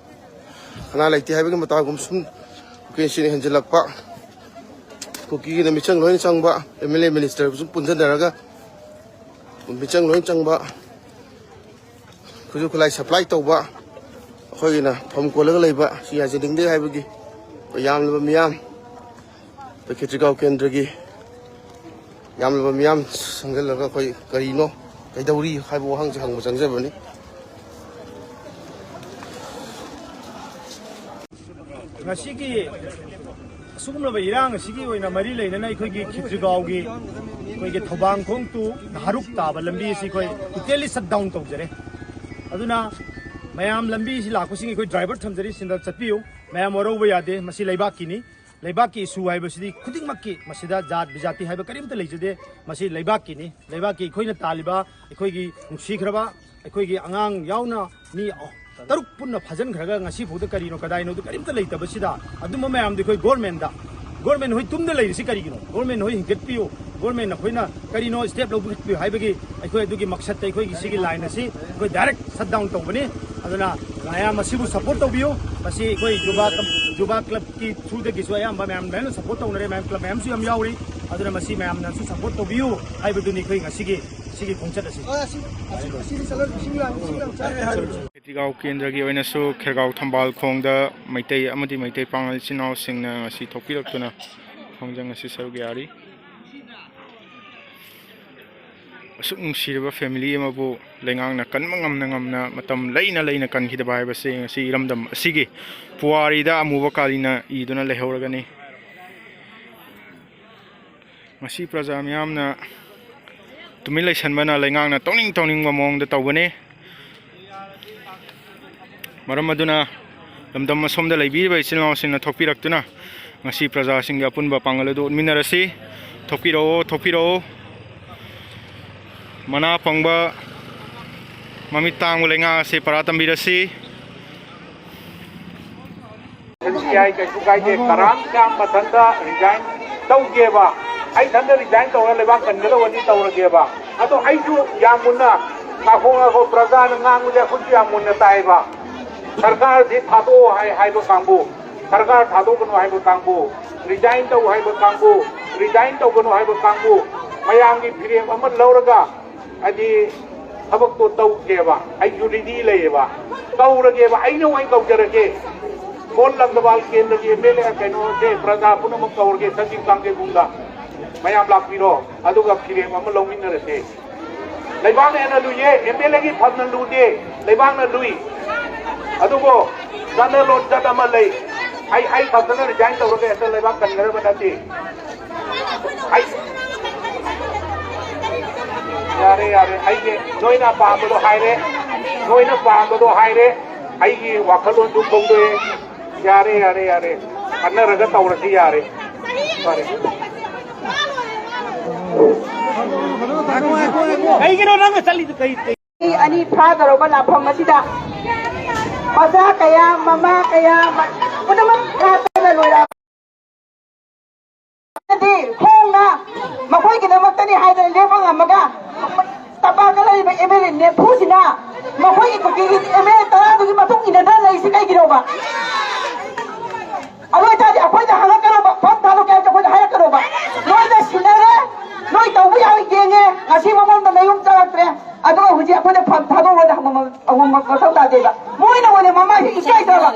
ꯀꯅꯥ ꯂꯩꯇꯦ ꯍꯥꯏꯕꯒꯤ ꯃꯇꯥꯒꯨꯝ ꯁꯨꯝ ꯀꯨꯀꯤꯁꯤꯡꯅ ꯍꯦꯟꯖꯤꯜꯂꯛꯄ, ꯀꯨꯀꯤꯒꯤꯅ ꯃꯤꯆꯪ ꯂꯣꯏꯅ ꯆꯪꯕ, M L A minister ꯁꯨꯝ ꯄꯨꯟꯁꯤꯟꯅꯔꯒ ꯃꯤꯆꯪ ꯂꯣꯏꯅ ꯆꯪꯕ, ꯈꯨꯠꯁꯨ ꯈꯨꯠꯂꯥꯏ supply ꯇꯧꯕ, ꯑꯩꯈꯣꯏꯒꯤꯅ ꯐꯝ ꯀꯣꯜꯂꯒ ꯂꯩꯕ, ꯁꯤ ꯌꯥꯖꯅꯤꯡꯗꯦ ꯍꯥꯏꯕꯒꯤ ꯑꯩꯈꯣꯏ ꯌꯥꯝꯂꯕ ꯃꯤꯌꯥꯝ, ꯑꯩꯈꯣꯏ ꯈꯦꯇ꯭ꯔꯤꯒꯥꯎ ꯀꯦꯟꯗ꯭ꯔꯒꯤ ꯌꯥꯝꯂꯕ ꯃꯤꯌꯥꯝ ꯆꯪꯁꯤꯜꯂꯒ ꯑꯩꯈꯣꯏ ꯀꯔꯤꯅꯣ, ꯀꯩꯗꯧꯔꯤ ꯍꯥꯏꯕ ꯋꯥꯍꯪꯁꯦ ꯍꯪꯕ ꯆꯪꯖꯕꯅꯤ꯫ ꯉꯁꯤꯒꯤ ꯑꯁꯤꯒꯨꯝꯂꯕ ꯏꯔꯥꯡ ꯑꯁꯤꯒꯤ ꯑꯣꯏꯅ ꯃꯔꯤ ꯂꯩꯅꯅ ꯑꯩꯈꯣꯏꯒꯤ ꯈꯦꯇ꯭ꯔꯤꯒꯥꯎꯒꯤ, ꯑꯩꯈꯣꯏꯒꯤ ꯊꯧꯕꯥꯡꯈꯣꯡ to ꯅꯍꯥꯔꯨꯛ ꯇꯥꯕ ꯂꯝꯕꯤ ꯑꯁꯤ ꯑꯩꯈꯣꯏ totally shut down ꯇꯧꯖꯔꯦ꯫ ꯑꯗꯨꯅ ꯃꯌꯥꯝ ꯂꯝꯕꯤꯁꯤ ꯂꯥꯛꯄꯁꯤꯡ ꯑꯩꯈꯣꯏ driver ꯊꯝꯖꯔꯤ, ꯁꯤꯗ ꯆꯠꯄꯤꯌꯨ꯫ ꯃꯌꯥꯝ ꯋꯥꯔꯧꯕ ꯌꯥꯗꯦ, ꯃꯁꯤ ꯂꯩꯕꯥꯛꯀꯤꯅꯤ꯫ ꯂꯩꯕꯥꯛꯀꯤ issue ꯍꯥꯏꯕꯁꯤꯗꯤ ꯈꯨꯗꯤꯡꯃꯛꯀꯤ, ꯃꯁꯤꯗ ꯖꯥꯠ ꯕꯤꯖꯥꯇꯤ ꯍꯥꯏꯕ ꯀꯔꯤꯝꯇ ꯂꯩꯖꯗꯦ꯫ ꯃꯁꯤ ꯂꯩꯕꯥꯛꯀꯤꯅꯤ꯫ ꯂꯩꯕꯥꯛꯀꯤ ꯑꯩꯈꯣꯏꯅ ꯇꯥꯜꯂꯤꯕ, ꯑꯩꯈꯣꯏꯒꯤ ꯅꯨꯡꯁꯤꯈ꯭ꯔꯕ, ꯑꯩꯈꯣꯏꯒꯤ ꯑꯉꯥꯡ ꯌꯥꯎꯅ ꯃꯤ ꯇꯔꯨꯛ ꯄꯨꯟꯅ ꯐꯥꯖꯤꯟꯈ꯭ꯔꯒ ꯉꯁꯤ ꯐꯥꯎꯗ ꯀꯔꯤꯅꯣ ꯀꯗꯥꯏꯅꯣꯗꯨ ꯀꯔꯤꯝꯇ ꯂꯩꯇꯕꯁꯤꯗ, ꯑꯗꯨꯝꯕ ꯃꯌꯥꯝꯗꯣ ꯑꯩꯈꯣꯏ government ꯗ, government ꯍꯣꯏ ꯇꯨꯝꯗ ꯂꯩꯔꯤꯁꯤ ꯀꯔꯤꯒꯤꯅꯣ? Government ꯍꯣꯏ ꯍꯤꯡꯒꯠꯄꯤꯌꯨ, government ꯅꯈꯣꯏꯅ ꯀꯔꯤꯅꯣ step ꯂꯧꯕꯤꯌꯨ ꯍꯥꯏꯕꯒꯤ ꯑꯩꯈꯣꯏ ꯑꯗꯨꯒꯤ ꯃꯛꯁꯠꯇ ꯑꯩꯈꯣꯏꯒꯤ ꯁꯤꯒꯤ line ꯑꯁꯤ ꯑꯩꯈꯣꯏ direct shut down ꯇꯧꯕꯅꯤ꯫ ꯑꯗꯨꯅ ꯃꯌꯥꯝ ꯑꯁꯤꯕꯨ support ꯇꯧꯕꯤꯌꯨ꯫ ꯃꯁꯤ ꯑꯩꯈꯣꯏ ꯖꯨꯕꯥ ꯀꯝ-, ꯖꯨꯕꯥ club ꯀꯤ through ꯗꯒꯤꯁꯨ ꯑꯌꯥꯝꯕ ꯃꯌꯥꯝ ꯂꯣꯏꯅ support ꯇꯧꯅꯔꯦ, ꯃꯌꯥꯝ club ꯃꯌꯥꯝꯁꯨ ꯌꯥꯝ ꯌꯥꯎꯔꯤ꯫ ꯑꯗꯨꯅ ꯃꯁꯤ ꯃꯌꯥꯝꯅꯁꯨ support ꯇꯧꯕꯤꯌꯨ ꯍꯥꯏꯕꯗꯨꯅꯤ ꯑꯩꯈꯣꯏ ꯉꯁꯤꯒꯤ, ꯁꯤꯒꯤ ꯈꯣꯡꯆꯠ ꯑꯁꯤ꯫ ꯈꯦꯇ꯭ꯔꯤꯒꯥꯎ ꯀꯦꯟꯗ꯭ꯔꯒꯤ ꯑꯣꯏꯅꯁꯨ ꯈꯦꯔꯒꯥꯎ ꯊꯝꯕꯥꯜ ꯈꯣꯡꯗ ꯃꯩꯇꯩ ꯑꯃꯗꯤ ꯃꯩꯇꯩ ꯄꯥꯉꯜ ꯏꯆꯤꯟ ꯏꯅꯥꯎꯁꯤꯡꯅ ꯉꯁꯤ ꯊꯣꯛꯄꯤꯔꯛꯇꯨꯅ ꯈꯣꯡꯖꯪ ꯑꯁꯤ ꯁꯔꯨꯛ ꯌꯥꯔꯤ꯫ ꯑꯁꯨꯛ ꯅꯨꯡꯁꯤꯔꯕ family ꯑꯃꯕꯨ ꯂꯩꯉꯥꯛꯅ ꯀꯟꯕ ꯉꯝꯅ ꯉꯝꯅ ꯃꯇꯝ ꯂꯩꯅ ꯂꯩꯅ ꯀꯟꯈꯤꯗꯕ ꯍꯥꯏꯕꯁꯤ ꯉꯁꯤ ꯏꯔꯝꯗꯝ ꯑꯁꯤꯒꯤ ꯄꯨꯋꯥꯔꯤꯗ ꯑꯃꯨꯕ ꯀꯥꯂꯤꯅ ꯏꯗꯨꯅ ꯂꯩꯍꯧꯔꯒꯅꯤ꯫ ꯉꯁꯤ ꯄ꯭ꯔꯖꯥ ꯃꯤꯌꯥꯝꯅ ꯇꯨꯃꯤꯟ ꯂꯩꯁꯟꯕꯅ ꯂꯩꯉꯥꯛꯅ ꯇꯧꯅꯤꯡ ꯇꯧꯅꯤꯡꯕ ꯃꯑꯣꯡꯗ ꯇꯧꯕꯅꯤ꯫ ꯃꯔꯝ ꯑꯗꯨꯅ ꯂꯝꯗꯝ ꯑꯁꯣꯝꯗ ꯂꯩꯕꯤꯔꯤꯕ ꯏꯆꯤꯜ ꯏꯅꯥꯎꯁꯤꯡꯅ ꯊꯣꯛꯄꯤꯔꯛꯇꯨꯅ ꯉꯁꯤ ꯄ꯭ꯔꯖꯥꯁꯤꯡꯒꯤ ꯑꯄꯨꯟꯕ ꯄꯥꯡꯒꯜ ꯑꯗꯨ ꯎꯠꯃꯤꯟꯅꯔꯁꯤ꯫ ꯊꯣꯛꯄꯤꯔꯛꯑꯣ, ꯊꯣꯛꯄꯤꯔꯛꯑꯣ꯫ ꯃꯅꯥ ꯄꯪꯕ, ꯃꯃꯤꯠ ꯇꯥꯡꯕ ꯂꯩꯉꯥꯛ ꯑꯁꯤ ꯄꯔꯥ ꯇꯝꯕꯤꯔꯁꯤ꯫ ꯁꯤ ꯌꯥꯏ, ꯀꯩꯁꯨ ꯀꯥꯏꯗꯦ꯫ ꯀꯔꯥꯝ ꯀꯌꯥꯝ ꯃꯊꯟꯇ ꯔꯤꯖꯥꯏꯟ ꯇꯧꯒꯦꯕ, ꯑꯩ ꯏꯊꯟꯇ ꯔꯤꯖꯥꯏꯟ ꯇꯧꯔ ꯂꯩꯕꯥꯛ ꯀꯟꯒꯗꯧꯕꯅꯤ ꯇꯧꯔꯒꯦꯕ꯫ ꯑꯗꯣ ꯑꯩꯁꯨ ꯌꯥꯝ ꯃꯨꯟꯅ, ꯉꯥꯏꯈꯣ, ꯉꯥꯏꯈꯣ, ꯄ꯭ꯔꯖꯥꯅ ꯉꯥꯡꯕꯁꯦ ꯑꯩꯈꯣꯏꯁꯨ ꯌꯥꯝ ꯃꯨꯟꯅ ꯇꯥꯏꯕ꯫ ꯁꯔꯀꯥꯔꯁꯤ ꯊꯥꯗꯣꯛꯑꯣ ꯍꯥꯏ, ꯍꯥꯏꯕ ꯀꯥꯡꯕꯨ, ꯁꯔꯀꯥꯔ ꯊꯥꯗꯣꯛꯀꯅꯨ ꯍꯥꯏꯕ ꯀꯥꯡꯕꯨ, ꯔꯤꯖꯥꯏꯟ ꯇꯧ ꯍꯥꯏꯕ ꯀꯥꯡꯕꯨ, ꯔꯤꯖꯥꯏꯟ ꯇꯧꯒꯅꯨ ꯍꯥꯏꯕ ꯀꯥꯡꯕꯨ, ꯃꯌꯥꯝꯒꯤ ꯐꯤꯔꯦꯞ ꯑꯃ ꯂꯧꯔꯒ ꯍꯥꯏꯗꯤ ꯊꯕꯛꯇꯣ ꯇꯧꯒꯦꯕ, ꯑꯩꯁꯨ ꯔꯦꯗꯤ ꯂꯩꯌꯦꯕ, ꯀꯧꯔꯒꯦꯕ, ꯑꯩꯅ ꯑꯣꯏꯅ ꯀꯧꯖꯔꯒꯦ꯫ ꯀꯣꯟ ꯂꯪꯗꯕꯥꯜ ꯀꯦꯟꯗ꯭ꯔꯒꯤ ꯑꯦꯝ ꯑꯦꯜ ꯑꯦ ꯀꯩꯅꯣꯁꯦ ꯄ꯭ꯔꯖꯥ ꯄꯨꯝꯅꯃꯛ ꯀꯧꯔꯒꯦ, ꯁꯖꯤꯕ ꯀꯥꯡꯖꯩꯕꯨꯡꯗ ꯃꯌꯥꯝ ꯂꯥꯛꯄꯤꯔꯣ, ꯑꯗꯨꯒ ꯐꯤꯔꯦꯞ ꯑꯃ ꯂꯧꯃꯤꯟꯅꯔꯁꯦ꯫ ꯂꯩꯕꯥꯛꯅ ꯍꯦꯟꯅ ꯂꯨꯏꯌꯦ, ꯑꯦꯝ ꯑꯦꯜ ꯑꯦꯒꯤ ꯐꯝꯅ ꯂꯨꯗꯦ, ꯂꯩꯕꯥꯛꯅ ꯂꯨꯏ꯫ ꯑꯗꯨꯕꯨ ꯆꯠꯅ ꯂꯣꯟꯆꯠ ꯑꯃ ꯂꯩ꯫ ꯑꯩ, ꯑꯩ ꯈꯛꯇꯅ ꯔꯤꯖꯥꯏꯟ ꯇꯧꯔꯒ ꯍꯦꯛꯇ ꯂꯩꯕꯥꯛ ꯀꯟꯒꯗꯕ ꯅꯠꯇꯦ꯫ ꯑꯩ, ꯌꯥꯔꯦ, ꯌꯥꯔꯦ, ꯑꯩꯒꯤ ꯅꯣꯏꯅ ꯑꯄꯥꯝꯕꯗꯣ ꯍꯥꯏꯔꯦ, ꯅꯣꯏꯅ ꯄꯥꯝꯕꯗꯣ ꯍꯥꯏꯔꯦ, ꯑꯩꯒꯤ ꯋꯥꯈꯜꯂꯣꯟꯗꯨ ꯐꯣꯡꯗꯣꯛꯑꯦ꯫ ꯌꯥꯔꯦ, ꯌꯥꯔꯦ, ꯌꯥꯔꯦ, ꯈꯟꯅꯔꯒ ꯇꯧꯔꯁꯤ, ꯌꯥꯔꯦ, ꯐꯔꯦ꯫ ꯀꯩꯒꯤꯅꯣ ꯅꯪꯅ ꯆꯠꯂꯤꯗꯨ? ꯀꯩ, ꯀꯩ? ꯃꯤ ꯑꯅꯤ ꯐꯥꯗꯧꯔꯕ ꯂꯥꯟꯐꯝ ꯑꯁꯤꯗ ꯃꯆꯥ ꯀꯌꯥ, ꯃꯃꯥ ꯀꯌꯥ, ꯃ-, ꯄꯨꯝꯅꯃꯛ ꯍꯥꯠꯇꯅ ꯂꯣꯏꯔꯛꯑꯕꯗꯤ ꯈꯣꯡꯅ ꯃꯈꯣꯏꯒꯤꯗꯃꯛꯇꯅꯤ ꯍꯥꯏꯗꯅ ꯂꯦꯞꯄ ꯉꯝꯃꯒ ꯇꯝꯄꯥꯛꯇ ꯂꯩꯔꯤꯕ ꯑꯦꯝ ꯑꯦꯜ ꯑꯦ ꯅꯦꯝꯐꯨꯁꯤꯅ ꯃꯈꯣꯏꯒꯤ ꯀꯨꯀꯤꯒꯤ ꯑꯦꯝ ꯑꯦꯜ ꯑꯦ ꯇꯔꯥꯗꯨꯒꯤ ꯃꯇꯨꯡ ꯏꯟꯅꯗꯅ ꯂꯩꯔꯤꯁꯤ ꯀꯩꯒꯤꯅꯣꯕ? ꯑꯗꯨ ꯑꯣꯏꯇꯥꯔꯗꯤ ꯑꯩꯈꯣꯏꯗ ꯍꯪꯉꯛꯀꯅꯣꯕ, ꯐꯝ ꯊꯥꯗꯣꯛꯀꯦ ꯍꯥꯏꯕꯁꯦ ꯑꯩꯈꯣꯏꯗ ꯍꯥꯏꯔꯛꯀꯅꯣꯕ꯫ ꯅꯣꯏꯅ ꯁꯤꯟꯅꯔꯦ, ꯅꯣꯏ ꯇꯧꯕ ꯌꯥꯕ ꯌꯦꯡꯉꯦ, ꯉꯁꯤ ꯃꯃꯥꯡꯗ ꯅꯌꯨꯝ ꯆꯪꯉꯛꯇ꯭ꯔꯦ, ꯑꯗꯨꯒ ꯍꯧꯖꯤꯛ ꯑꯩꯈꯣꯏꯗ ꯐꯝ ꯊꯥꯗꯣꯛꯑꯣꯗ ꯍꯪꯕ ꯃ-, ꯍꯪꯕ ꯃꯊꯧ ꯇꯥꯗꯦꯕ꯫ ꯃꯣꯏꯅ ꯑꯣꯏꯅ ꯃꯃꯥꯏꯁꯦ ꯏꯀꯥꯏꯗ꯭ꯔꯕ?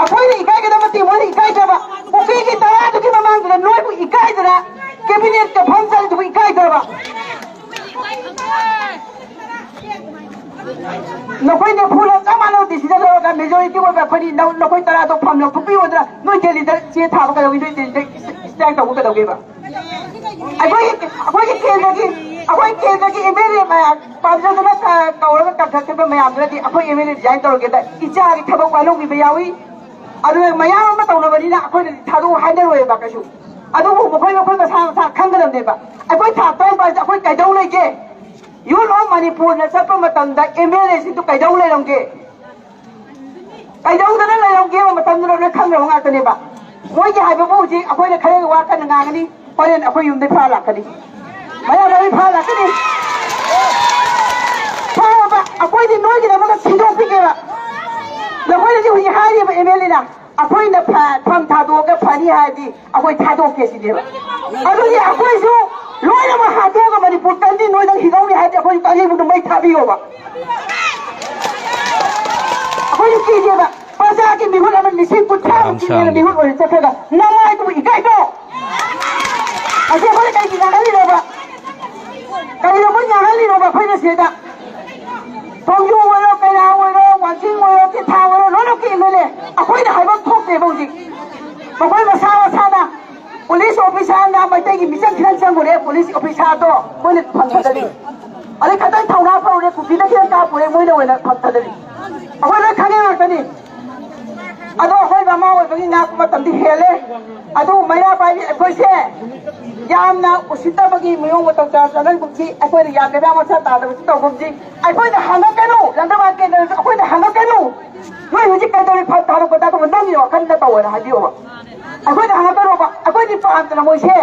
ꯑꯩꯈꯣꯏꯅ ꯏꯀꯥꯏꯒꯗꯕ ꯅꯠꯇꯦ, ꯃꯣꯏꯅ ꯏꯀꯥꯏꯗ꯭ꯔꯕ? ꯀꯨꯀꯤꯒꯤ ꯇꯔꯥꯗꯨꯒꯤ ꯃꯃꯥꯡꯗꯨꯗ ꯅꯣꯏꯕꯨ ꯏꯀꯥꯏꯗꯅ ꯀꯦꯕꯤꯅꯦꯠꯇ ꯐꯝ ꯆꯪꯉꯤꯗꯨꯕꯨ ꯏꯀꯥꯏꯗ꯭ꯔꯕ? ꯅꯈꯣꯏꯅ ꯐꯨꯜ ꯆꯞ ꯃꯥꯟꯅꯕ ꯗꯤꯁꯤꯖꯟ ꯂꯧꯔꯒ ꯃꯦꯖꯣꯔꯤꯇꯤ ꯑꯣꯏꯕ ꯑꯩꯈꯣꯏꯗꯤ ꯅꯧ-, ꯅꯈꯣꯏ ꯇꯔꯥꯗꯣ ꯐꯝ ꯂꯧꯊꯣꯛꯄꯤꯌꯨꯗꯅ ꯅꯣꯏ ꯗꯦꯜꯂꯤꯗ ꯆꯦ ꯊꯥꯕ ꯀꯩꯗꯧꯉꯩ, ꯅꯣꯏ ꯗꯦꯜꯂꯤꯗ ꯁ꯭ꯇ꯭ꯔꯥꯏꯛ ꯇꯧꯕ ꯀꯩꯗꯧꯒꯦꯕ? ꯑꯩꯈꯣꯏꯒꯤ ꯑꯩꯈꯣꯏꯒꯤ ꯀꯦꯟꯗ꯭ꯔꯒꯤ ꯑꯩꯈꯣꯏ ꯀꯦꯟꯗ꯭ꯔꯒꯤ ꯑꯦꯝ ꯑꯦꯜ ꯑꯦ ꯃꯌꯥꯝ ꯄꯥꯝꯖꯗꯅ ꯀ- ꯀꯧꯔꯒ ꯀꯟꯈꯠꯈꯤꯕ ꯃꯌꯥꯝꯗꯨꯅꯗꯤ ꯑꯩꯈꯣꯏ ꯑꯦꯝ ꯑꯦꯜ ꯑꯦ ꯔꯤꯖꯥꯏꯟ ꯇꯧꯔꯒꯦꯗ ꯏꯆꯥꯒꯤ ꯊꯕꯛ ꯋꯥꯅꯣꯝꯈꯤꯕ ꯌꯥꯎꯏ꯫ ꯑꯗꯨꯅ ꯃꯌꯥꯝ ꯑꯃ ꯇꯧꯅꯕꯅꯤꯅ ꯑꯩꯈꯣꯏꯅꯗꯤ ꯊꯥꯗꯣꯛꯎ ꯍꯥꯏꯅꯔꯣꯏꯕ ꯀꯩꯁꯨ꯫ ꯑꯗꯨꯕꯨ ꯃꯈꯣꯏ ꯃꯈꯣꯏ ꯃꯁꯥ ꯃꯁꯥ ꯈꯪꯒꯗꯕꯅꯦꯕ꯫ ꯑꯩꯈꯣꯏ ꯊꯥꯛ ꯇꯧꯔꯤꯕ ꯍꯥꯏꯁꯦ ꯑꯩꯈꯣꯏ ꯀꯩꯗꯧ ꯂꯩꯒꯦ? ꯌꯨꯠ ꯑꯣꯐ ꯃꯅꯤꯄꯨꯔꯅ ꯆꯠꯄ ꯃꯇꯝꯗ ꯑꯦꯝ ꯑꯦꯜ ꯑꯦꯁꯤꯡꯗꯨ ꯀꯩꯗꯧ ꯂꯩꯔꯝꯒꯦ? ꯀꯩꯗꯧꯗꯅ ꯂꯩꯔꯝꯒꯦꯕ? ꯃꯇꯝꯗꯨꯗ ꯂꯣꯏ ꯈꯪꯅꯕ ꯉꯥꯛꯇꯅꯦꯕ꯫ ꯃꯣꯏꯒꯤ ꯍꯥꯏꯕꯕꯨ ꯍꯧꯖꯤꯛ ꯑꯩꯈꯣꯏꯅ ꯈꯔ ꯋꯥ ꯀꯟꯅ ꯉꯥꯡꯒꯅꯤ, ꯍꯣꯔꯦꯟ ꯑꯩꯈꯣꯏ ꯌꯨꯝꯗꯩ ꯐꯥ ꯂꯥꯛꯀꯅꯤ, ꯃꯌꯥꯝ ꯂꯣꯏ ꯐꯥ ꯂꯥꯛꯀꯅꯤ꯫ ꯐꯥꯔꯕ ꯑꯩꯈꯣꯏꯗꯤ ꯅꯣꯏꯒꯤꯗꯃꯛꯇ ꯁꯤꯟꯗꯣꯛꯄꯤꯒꯦꯕ꯫ ꯅꯈꯣꯏꯅꯗꯤ ꯍꯧꯖꯤꯛ ꯍꯥꯏꯔꯤꯕ ꯑꯦꯝ ꯑꯦꯜ ꯑꯦꯅ ꯑꯩꯈꯣꯏꯅ ꯐ- ꯐꯝ ꯊꯥꯗꯣꯛꯑꯒ ꯐꯅꯤ ꯍꯥꯏꯔꯗꯤ ꯑꯩꯈꯣꯏ ꯊꯥꯗꯣꯛꯀꯦ ꯁꯤꯅꯦꯕ꯫ ꯑꯗꯨꯗꯤ ꯑꯩꯈꯣꯏꯁꯨ ꯂꯣꯏꯅꯃꯛ ꯍꯥꯠꯇꯣꯛꯑꯒ ꯃꯅꯤꯄꯨꯔ ꯇꯪꯗꯤ ꯅꯣꯏꯗꯪ ꯍꯤꯡꯍꯧꯅꯤ ꯍꯥꯏꯔꯗꯤ ꯑꯩꯈꯣꯏꯁꯨ ꯀꯥꯡꯖꯩꯕꯨꯡꯗ ꯃꯩ ꯊꯥꯕꯤꯌꯣꯕ꯫ ꯑꯩꯈꯣꯏꯁꯨ ꯀꯤꯗꯦꯕ꯫ ꯄ꯭ꯔꯖꯥꯒꯤ ꯃꯤꯍꯨꯠ ꯑꯃ ꯂꯤꯁꯤꯡ ꯀꯨꯟꯊ꯭ꯔꯥ ꯃꯨꯛꯀꯤ ꯃꯤꯍꯨꯠ ꯑꯣꯏꯅ ꯆꯠꯈ꯭ꯔꯒ ꯅꯃꯥꯏꯗꯨꯕꯨ ꯏꯀꯥꯏꯗ꯭ꯔꯣ? ꯑꯁꯤ ꯑꯩꯈꯣꯏꯅ ꯀꯩꯒꯤ ꯉꯥꯡꯍꯜꯂꯤꯅꯣꯕ? ꯀꯩꯅꯣ ꯃꯣꯏ ꯉꯥꯡꯍꯜꯂꯤꯅꯣꯕ ꯑꯩꯈꯣꯏꯅ ꯁꯤꯗ? ꯊꯣꯡꯖꯨ ꯑꯣꯏꯔꯣ, ꯀꯩꯔꯥ ꯑꯣꯏꯔꯣ, ꯋꯥꯡꯖꯤꯡ ꯑꯣꯏꯔꯣ, ꯇꯦꯊꯥ ꯑꯣꯏꯔꯣ, ꯂꯣꯏꯅꯃꯛꯀꯤ ꯑꯦꯝ ꯑꯦꯜ ꯑꯦ꯫ ꯑꯩꯈꯣꯏꯅ ꯍꯥꯏꯐꯝ ꯊꯣꯛꯇꯦꯕ ꯍꯧꯖꯤꯛ꯫ ꯃꯈꯣꯏ ꯃꯁꯥ ꯃꯁꯥꯅ ꯄꯨꯂꯤꯁ ꯑꯣꯐꯤꯁꯥꯔꯅ ꯃꯩꯇꯩꯒꯤ ꯃꯤꯆꯪ ꯈꯤꯇꯪ ꯆꯪꯉꯨꯔꯦ, ꯄꯨꯂꯤꯁ ꯑꯣꯐꯤꯁꯥꯔꯗꯣ ꯃꯣꯏꯅ ꯐꯝꯊꯗꯕꯤ꯫ ꯑꯗꯩ ꯈꯤꯇꯪ ꯊꯧꯅꯥ ꯐꯔꯨꯔꯦ, ꯀꯨꯀꯤꯗ ꯈꯤꯇꯪ ꯀꯥꯞꯄꯨꯔꯦ, ꯃꯣꯏꯅ ꯑꯣꯏꯅ ꯐꯝꯊꯗꯕꯤ꯫ ꯑꯩꯈꯣꯏ ꯂꯣꯏ ꯈꯪꯉꯤ ꯉꯥꯛꯇꯅꯤ꯫ ꯑꯗꯣ ꯑꯩꯈꯣꯏ ꯃꯃꯥ ꯑꯣꯏꯕꯒꯤ ꯉꯥꯛꯄ ꯃꯇꯝꯗꯤ ꯍꯦꯜꯂꯦ꯫ ꯑꯗꯨ ꯃꯩꯔꯥ ꯄꯥꯏꯕꯤ ꯑꯩꯈꯣꯏꯁꯦ ꯌꯥꯝꯅ ꯎꯁꯤꯠꯇꯕꯒꯤ ꯃꯑꯣꯡ ꯃꯇꯧ ꯆꯥ ꯆꯥꯅꯒꯨꯝꯁꯤ, ꯑꯩꯈꯣꯏꯅ ꯌꯥꯗꯕ ꯃꯆꯥ ꯇꯥꯗꯕꯁꯨ ꯇꯧꯒꯨꯝꯁꯤ꯫ ꯑꯩꯈꯣꯏꯗ ꯍꯪꯉꯛꯀꯅꯨ, ꯂꯝꯗꯝ ꯀꯦꯟꯗ꯭ꯔꯗꯁꯨ ꯑꯩꯈꯣꯏꯗ ꯍꯪꯉꯛꯀꯅꯨ꯫ ꯅꯣꯏ ꯍꯧꯖꯤꯛ ꯀꯩꯗꯧꯔꯤ? ꯐ- ꯊꯥꯔꯛꯄ ꯇꯥꯛꯄ ꯅꯪꯒꯤ ꯋꯥꯈꯜꯗ ꯇꯧꯋꯦꯅ ꯍꯥꯏꯕꯤꯌꯣꯕ꯫ ꯑꯩꯈꯣꯏꯗ ꯍꯪꯉꯛꯀꯅꯣꯕ꯫ ꯑꯩꯈꯣꯏꯗꯤ ꯄꯥꯝꯗꯅ ꯃꯣꯏꯁꯦ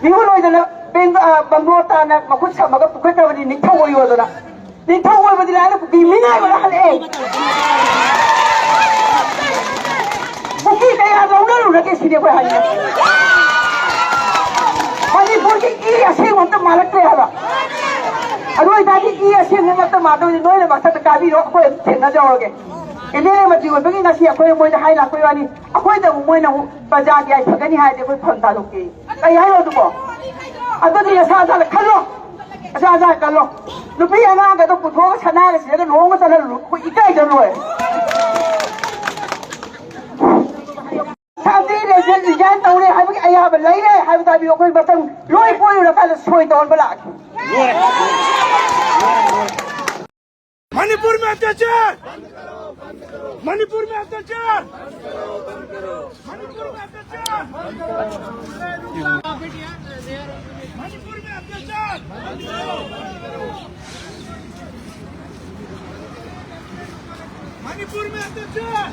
ꯃꯤꯍꯨꯠ ꯑꯣꯏꯗꯅ ꯕꯦꯡ- ꯑ, ꯕꯪꯒ꯭ꯂꯣ ꯇꯥꯅ ꯃꯈꯨꯠ ꯁꯝꯃꯒ ꯄꯨꯈꯠꯈ꯭ꯔꯕꯅꯤ ꯅꯤꯡꯊꯧ ꯑꯣꯏꯌꯣꯗꯅ꯫ ꯅꯤꯡꯊꯧ ꯑꯣꯏꯕꯗꯤ ꯂꯥꯏꯔ ꯀꯨꯀꯤ ꯃꯤꯅꯥꯏ ꯑꯣꯏꯔ ꯍꯜꯂꯛꯑꯦ꯫ ꯀꯨꯀꯤ ꯀꯌꯥ ꯂꯧꯅꯔꯨꯔꯒꯦ ꯁꯤꯅꯤ ꯑꯩꯈꯣꯏ ꯍꯥꯏꯅꯤꯡꯉꯦ꯫ ꯃꯅꯤꯄꯨꯔꯒꯤ ꯏ ꯑꯁꯦꯡꯕ ꯑꯝꯇ ꯃꯥꯜꯂꯛꯇ꯭ꯔꯦ ꯍꯥꯏꯕ꯫ ꯑꯗꯨ ꯑꯣꯏꯇꯥꯔꯗꯤ ꯏ ꯑꯁꯦꯡꯕ ꯑꯝꯇ ꯃꯥꯜꯂꯛꯇꯕꯅꯤ ꯅꯣꯏꯅ ꯃꯊꯛꯇ ꯀꯥꯕꯤꯔꯣ, ꯑꯩꯈꯣꯏ ꯑꯗꯨꯝ ꯊꯦꯡꯅꯖꯍꯧꯔꯒꯦ꯫ ꯑꯦꯝ ꯑꯦꯜ ꯑꯦ ꯃꯟꯇ꯭ꯔꯤ ꯑꯣꯏꯕꯒꯤ ꯉꯁꯤ ꯑꯩꯈꯣꯏ ꯃꯣꯏꯗ ꯍꯥꯏ ꯂꯥꯛꯄꯩ ꯋꯥꯅꯤ꯫ ꯑꯩꯈꯣꯏꯗ ꯑꯃꯨꯛ ꯃꯣꯏꯅ ꯑꯃꯨꯛ ꯄ꯭ꯔꯖꯥꯒꯤ ꯌꯥꯏꯐꯒꯅꯤ ꯍꯥꯏꯔꯗꯤ ꯑꯩꯈꯣꯏ ꯐꯝ ꯊꯥꯗꯣꯛꯀꯦ꯫ ꯀꯩ ꯍꯥꯏꯅꯣ ꯑꯗꯨꯕꯣ? ꯑꯗꯨꯗꯤ ꯅꯁꯥ ꯅꯁꯥꯅ ꯈꯜꯂꯣ꯫ ꯅꯁꯥ ꯅꯁꯥꯅ ꯈꯜꯂꯣ꯫ ꯅꯨꯄꯤ ꯑꯉꯥꯡꯒꯗꯣ ꯄꯨꯊꯣꯛꯑꯒ ꯁꯅꯥꯒ ꯁꯤꯔꯒ ꯂꯨꯍꯣꯡꯕ ꯆꯠꯍꯜꯂꯨ꯫ ꯑꯩꯈꯣꯏ ꯏꯀꯥꯏꯗ ꯂꯣꯏꯔꯦ꯫ ꯁꯥꯟꯇꯤ ꯂꯩ- ꯔꯤꯖꯥꯏꯟ ꯇꯧꯔꯦ ꯍꯥꯏꯕꯒꯤ ꯑꯌꯥꯕ ꯂꯩꯔꯦ ꯍꯥꯏꯕ ꯇꯥꯕꯤꯌꯨ꯫ ꯑꯩꯈꯣꯏ ꯃꯇꯝ ꯂꯣꯏ ꯀꯣꯏꯔꯨꯔꯀꯥꯟꯗ ꯁꯣꯏ ꯇꯧꯍꯟꯕ ꯂꯥꯛꯀꯦ꯫ ꯃꯅꯤꯄꯨꯔ ꯃꯦꯞꯇ ꯆꯠ! ꯃꯅꯤꯄꯨꯔ ꯃꯦꯞꯇ ꯆꯠ! ꯃꯅꯤꯄꯨꯔ ꯃꯦꯞꯇ ꯆꯠ! ꯃꯅꯤꯄꯨꯔ ꯃꯦꯞꯇ ꯆꯠ! ꯃꯅꯤꯄꯨꯔ ꯃꯦꯞꯇ ꯆꯠ!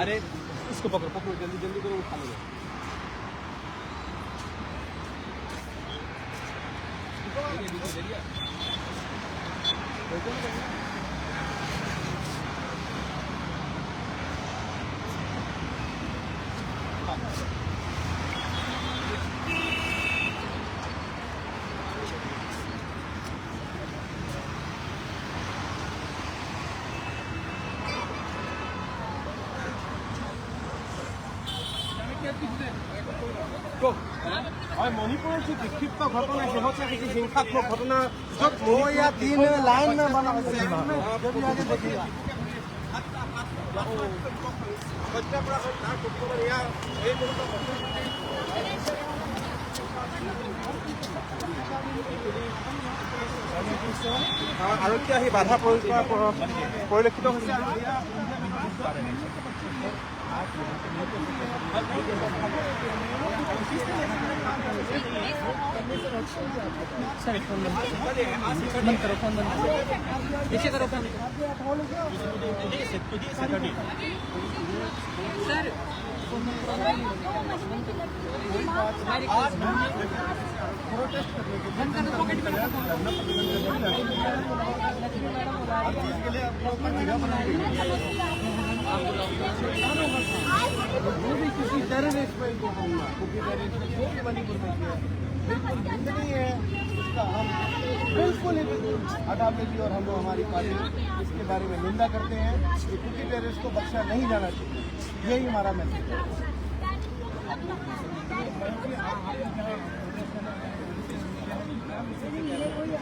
अरे, इसको पकड़ो, पकड़ो, जल्दी, जल्दी करो, उठा लो। और मणिपुर की विक्षिप्त घटना, जो होता है कि हिंसात्मक घटना, जब वो या तीन लाइन में बना हुआ है, जब भी आगे देखिएगा। আৰক্ষী আহি বাধা পৰি-, পৰা পৰ-, পৰিলক্ষিত হৈছে। सर, फोन बंद करो। बंद करो, फोन बंद करो। पीछे करो फोन। सर, फोन बंद करो। हमारी कॉल। बंद करो, पॉकेट में रखो फोन। किसी टेररिस्ट पे इनको हमला, कुकी टेररिस्ट पे, जो भी मणिपुर में किया है, बिल्कुल निंदनीय है। इसका हम बिल्कुल ही बिल्कुल अकाबले जी और हम लोग, हमारी पार्टी इसके बारे में निंदा करते हैं कि कुकी टेररिस्ट को बख्शा नहीं जाना चाहिए। यही हमारा मैसेज है।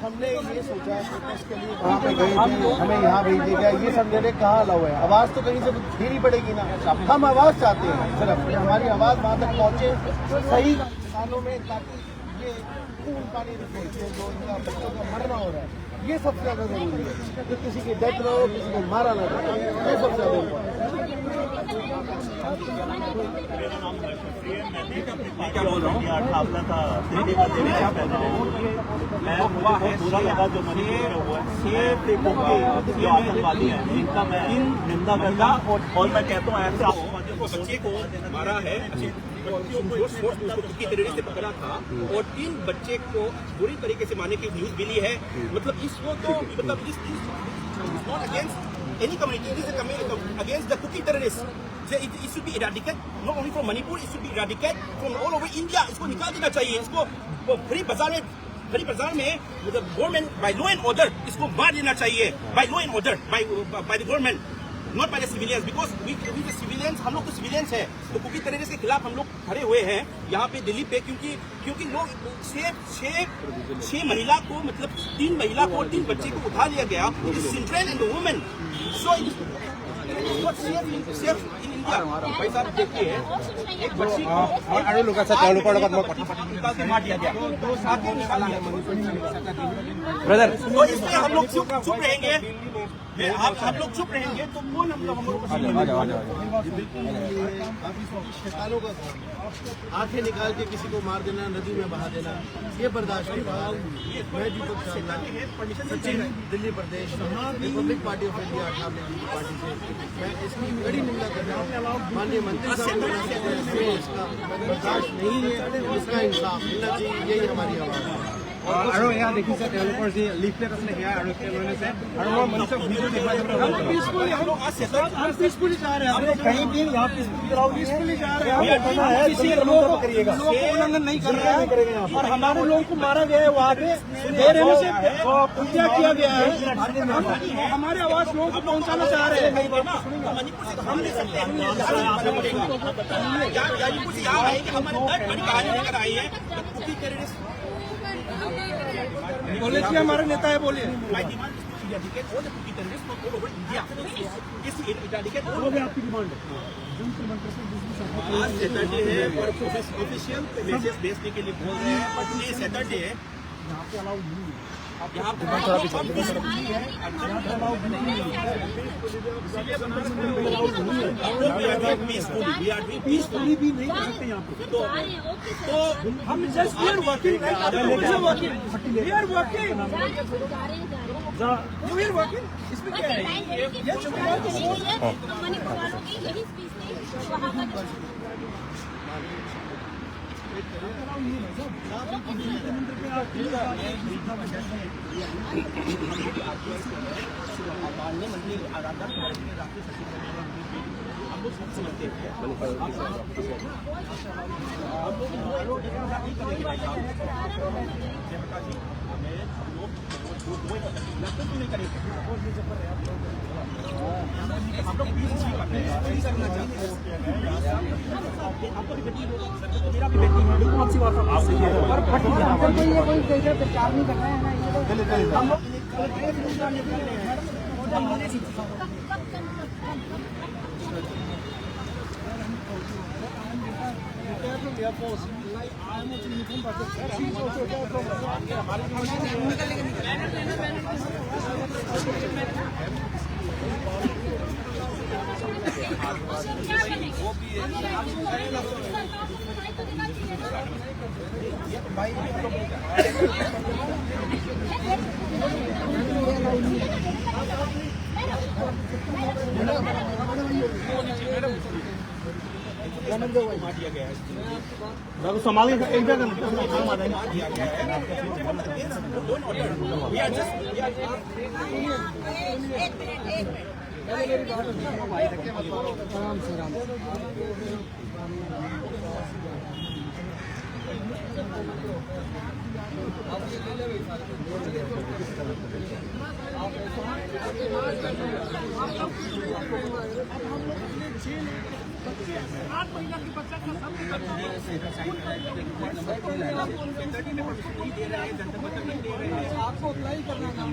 हमने ये सोचा कि इसके लिए वहाँ पे गए थे, हमें यहाँ भेज दिया गया, ये सब निर्णय कहाँ अलाउ है? आवाज़ तो कहीं से देनी पड़ेगी ना। हम आवाज़ चाहते हैं सिर्फ कि हमारी आवाज़ वहाँ तक पहुँचे सही सालों में, ताकि ये खून पानी रुके, जो इनका बच्चों का मरना हो रहा है, ये सबसे ज़्यादा ज़रूरी है कि किसी की डेथ ना हो, किसी को मारा ना जाए, ये सबसे ज़्यादा important है। मैं क्या बोल रहा हूँ? मैं बहुत बुरा लगा जो मणिपुर में हुआ है। छह लोगों की जो आतंकवादी हैं, इनका मैं निंदा करता हूँ। और मैं कहता हूँ, ऐसे आतंकवादियों को, बच्चे को मारा है, बच्चियों को, स्पोर्ट्स उसको कुकी टेररिस्ट से पकड़ा था और तीन बच्चे को बुरी तरीके से मारने की न्यूज मिली है। मतलब, इसको तो, मतलब, this is not against any community, it is against the Kuki terrorists. It should be eradicated, not only from Manipur, it should be eradicated from all over India. इसको निकाल देना चाहिए, इसको फ्री बाजार में, फ्री बाजार में, मतलब, government by law and order इसको मार देना चाहिए, by law and order, by by the government, not by the civilians, because we we the civilians, हम लोग तो सिविलियंस है, तो कुकी टेररिस्ट के खिलाफ हम लोग खड़े हुए हैं यहाँ पे दिल्ली पे, क्योंकि क्योंकि लोग छह छह छह महिला को, मतलब, तीन महिला को, तीन बच्चे को उठा लिया गया, central and women. So safe safe in India. भाई साहब, देखिए, एक बच्ची को আৰু লোক আছে তেওঁলোকৰ লগত মই কথা পাতিম। निकाल के मार दिया गया। ब्रदर तो इसमें हम लोग चुप चुप रहेंगे। मैं आप हम लोग चुप रहेंगे तो कौन हम लोग हम लोग शैतानों का काम है। आंखें निकाल के किसी को मार देना, नदी में बहा देना, ये बर्दाश्त नहीं रहा। मैं दीपक चांदना, सचिव, दिल्ली प्रदेश, रिपब्लिक पार्टी ऑफ इंडिया, आम आदमी पार्टी से मैं इसकी कड़ी निंदा कर रहा हूँ। माननीय मंत्री साहब ने इसका बर्दाश्त नहीं है, इसका इंसाफ मिलना चाहिए, यही हमारी आवाज़ है। আৰু এয়া দেখিছে তেওঁলোকৰ যি লিফলেট আছিলে সেয়া আৰক্ষীয়ে লৈ লৈছে। আৰু মই মঞ্চত ভিডিঅ' দেখুৱাই দিবলৈ हम पीसफुली हम हम पीसफुली जा रहे हैं। कहीं भी यहाँ पीसफुली चलाओ पीसफुली जा रहे हैं। हम किसी लोगों को लोगों को उल्लंघन नहीं कर रहे हैं। और हमारे लोगों को मारा गया है वहाँ पे, बेरहमी से हत्या किया गया है। हम हमारे आवाज लोगों को पहुंचाना चाह रहे हैं। हम नहीं सकते, हम नहीं सकते। यहाँ यहाँ कुछ यहाँ आए कि हमारे दर्द भरी कहानी लेकर आई है। कुकी टेररिस्ट बोले जी, हमारे नेता है, बोलिए। My demand is to eradicate all the Kuki terrorists from all over India. Is to eradicate all over. आपकी डिमांड है। आज सैटरडे है, पर ऑफिशियल मैसेज भेजने के लिए बोल रहे हैं, बट ये सैटरडे है। यहाँ पे अलाउड नहीं है। यहाँ पे अलाउड नहीं है। यहाँ पे अलाउड नहीं है। We are doing peacefully. We are doing peacefully. भी नहीं कर सकते यहाँ पे। तो, तो हम just, we are working, right? We are working. We are working. We are working. इसमें क्या है? ये चुनाव तो संभाल के एक जगह आराम से, आराम से। आठ महीना के बच्चा का सब करना है। आपको अप्लाई करना था।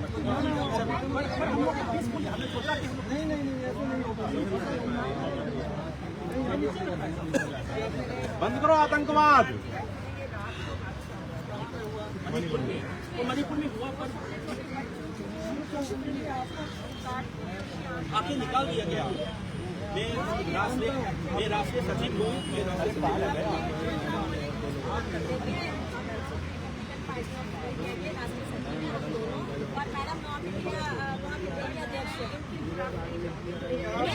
नहीं, नहीं, नहीं, ऐसे नहीं होगा। बंद करो आतंकवाद। मणिपुर में, वो मणिपुर में हुआ पर आके निकाल दिया गया। मैं राष्ट्रीय, मैं राष्ट्रीय सचिव हूँ, मैं राष्ट्रीय सचिव हूँ। और मैडम नॉर्थ इंडिया, अ, नॉर्थ इंडिया के अध्यक्ष हैं। We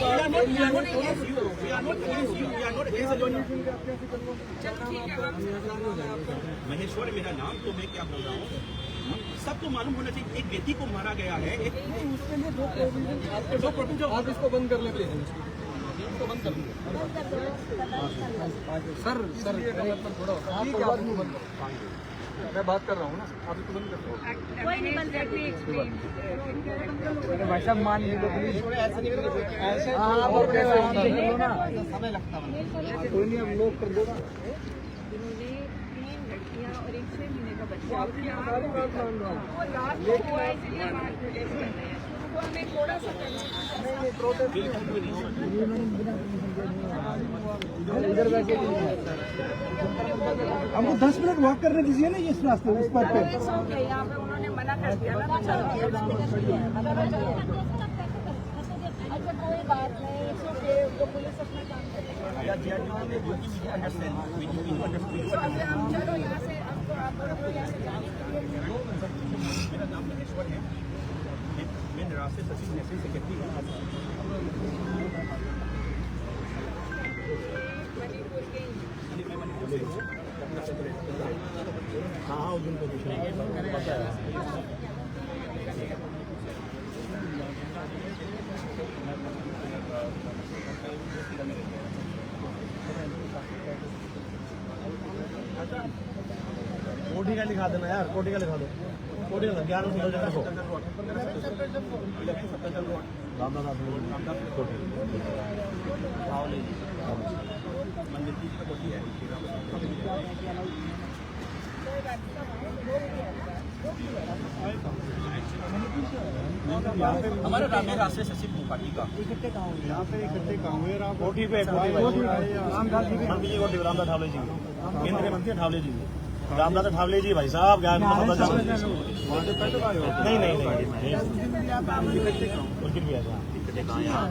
are not, we are not against you. We are not against you. We are not against you. चलो ठीक है, हम महेश्वर है मेरा नाम, तो मैं क्या बोल रहा हूँ, सबको मालूम होना चाहिए, एक व्यक्ति को मारा गया है। एक नहीं, उसके लिए दो प्रोविजन, आपके दो प्रोविजन, आप इसको बंद कर लेते हैं, इसको बंद कर दीजिए। सर, सर, इसलिए का मतलब थोड़ा होता है, ठीक है, आप इसको बंद करो। मैं बात कर रहा हूँ ना, आप इसको बंद कर दो। कोई नहीं बंद कर दीजिए। अरे भाई साहब, मान लीजिए तो प्लीज। ऐसे हाँ, आप अपने काम देख लो ना। समय लगता है। कोई नहीं, हम लोग कर दो ना। इन्होंने तीन लड़कियां और एक छह महीने का बच्चा। वो लास्ट को हुआ है, इसलिए मार, ऐसे कर रहे हैं। उनको हमें थोड़ा सा करना। इधर वैसे ही नहीं है। हमको दस मिनट वॉक करने दीजिए ना, इस रास्ते, इस पर पे। ऐसा हो गया, यहाँ पे उन्होंने मना कर दिया ना, तो चलो, ये बंद कर दिया। अच्छा, कोई बात नहीं, it's okay, तो पुलिस अपना काम करेगी। तो अभी हम, चलो, यहाँ से अब आप लोग यहाँ से जाने के लिए। मेरा नाम महेश्वर है। मैं, मैं राष्ट्रीय सचिव नेशनल सेक्रेटरी हूँ। मणिपुर के ही। हाँ, हाँ, उस दिन तो कुछ नहीं। कोठी का लिखा देना यार, कोठी का लिखा दो। कोटी ग्यारह सौ दस को। रामदास मंदिर की कोठी है। हमारे रामदास राष्ट्रीय सचिव पार्टी का। यहाँ पे इकट्ठे कहाँ हुए? कोठी पे, कोठी पे। रामदास जी की मंत्री जी, रामदास ठावले जी। केंद्रीय मंत्री ठावले जी। रामदास ठावले जी, भाई साहब, ज्ञान का मतलब नहीं, नहीं, नहीं, नहीं। उनकी भी है, हाँ।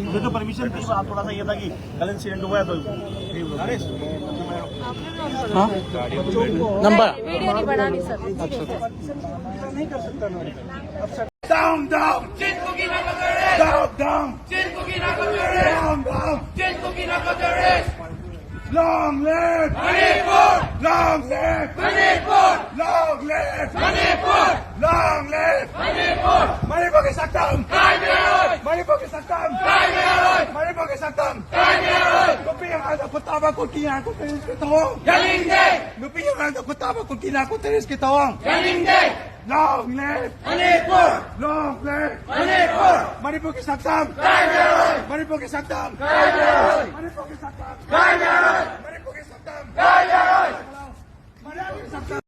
मुझे तो परमिशन थी, आप थोड़ा सा ये था कि कल इंसिडेंट हुआ है तो number down down, down down, down down. Long live Manipur! Long live Manipur! Long live Manipur! Long live Manipur! Manipur की सकम! कायम रहो! Manipur की सकम! कायम रहो! Manipur की सकम! कायम रहो! नुपी हमारा कुत्ता बा कुटिया को तेज के तो! Yalinde! नुपी हमारा कुत्ता बा कुटिया को तेज के तो! Yalinde! Long live Manipur! Long live Manipur! Manipur की सकम! कायम रहो! Manipur की सकम! कायम रहो! Manipur की सकम! कायम रहो! Manipur की सकम! कायम रहो! Manipur की सकम!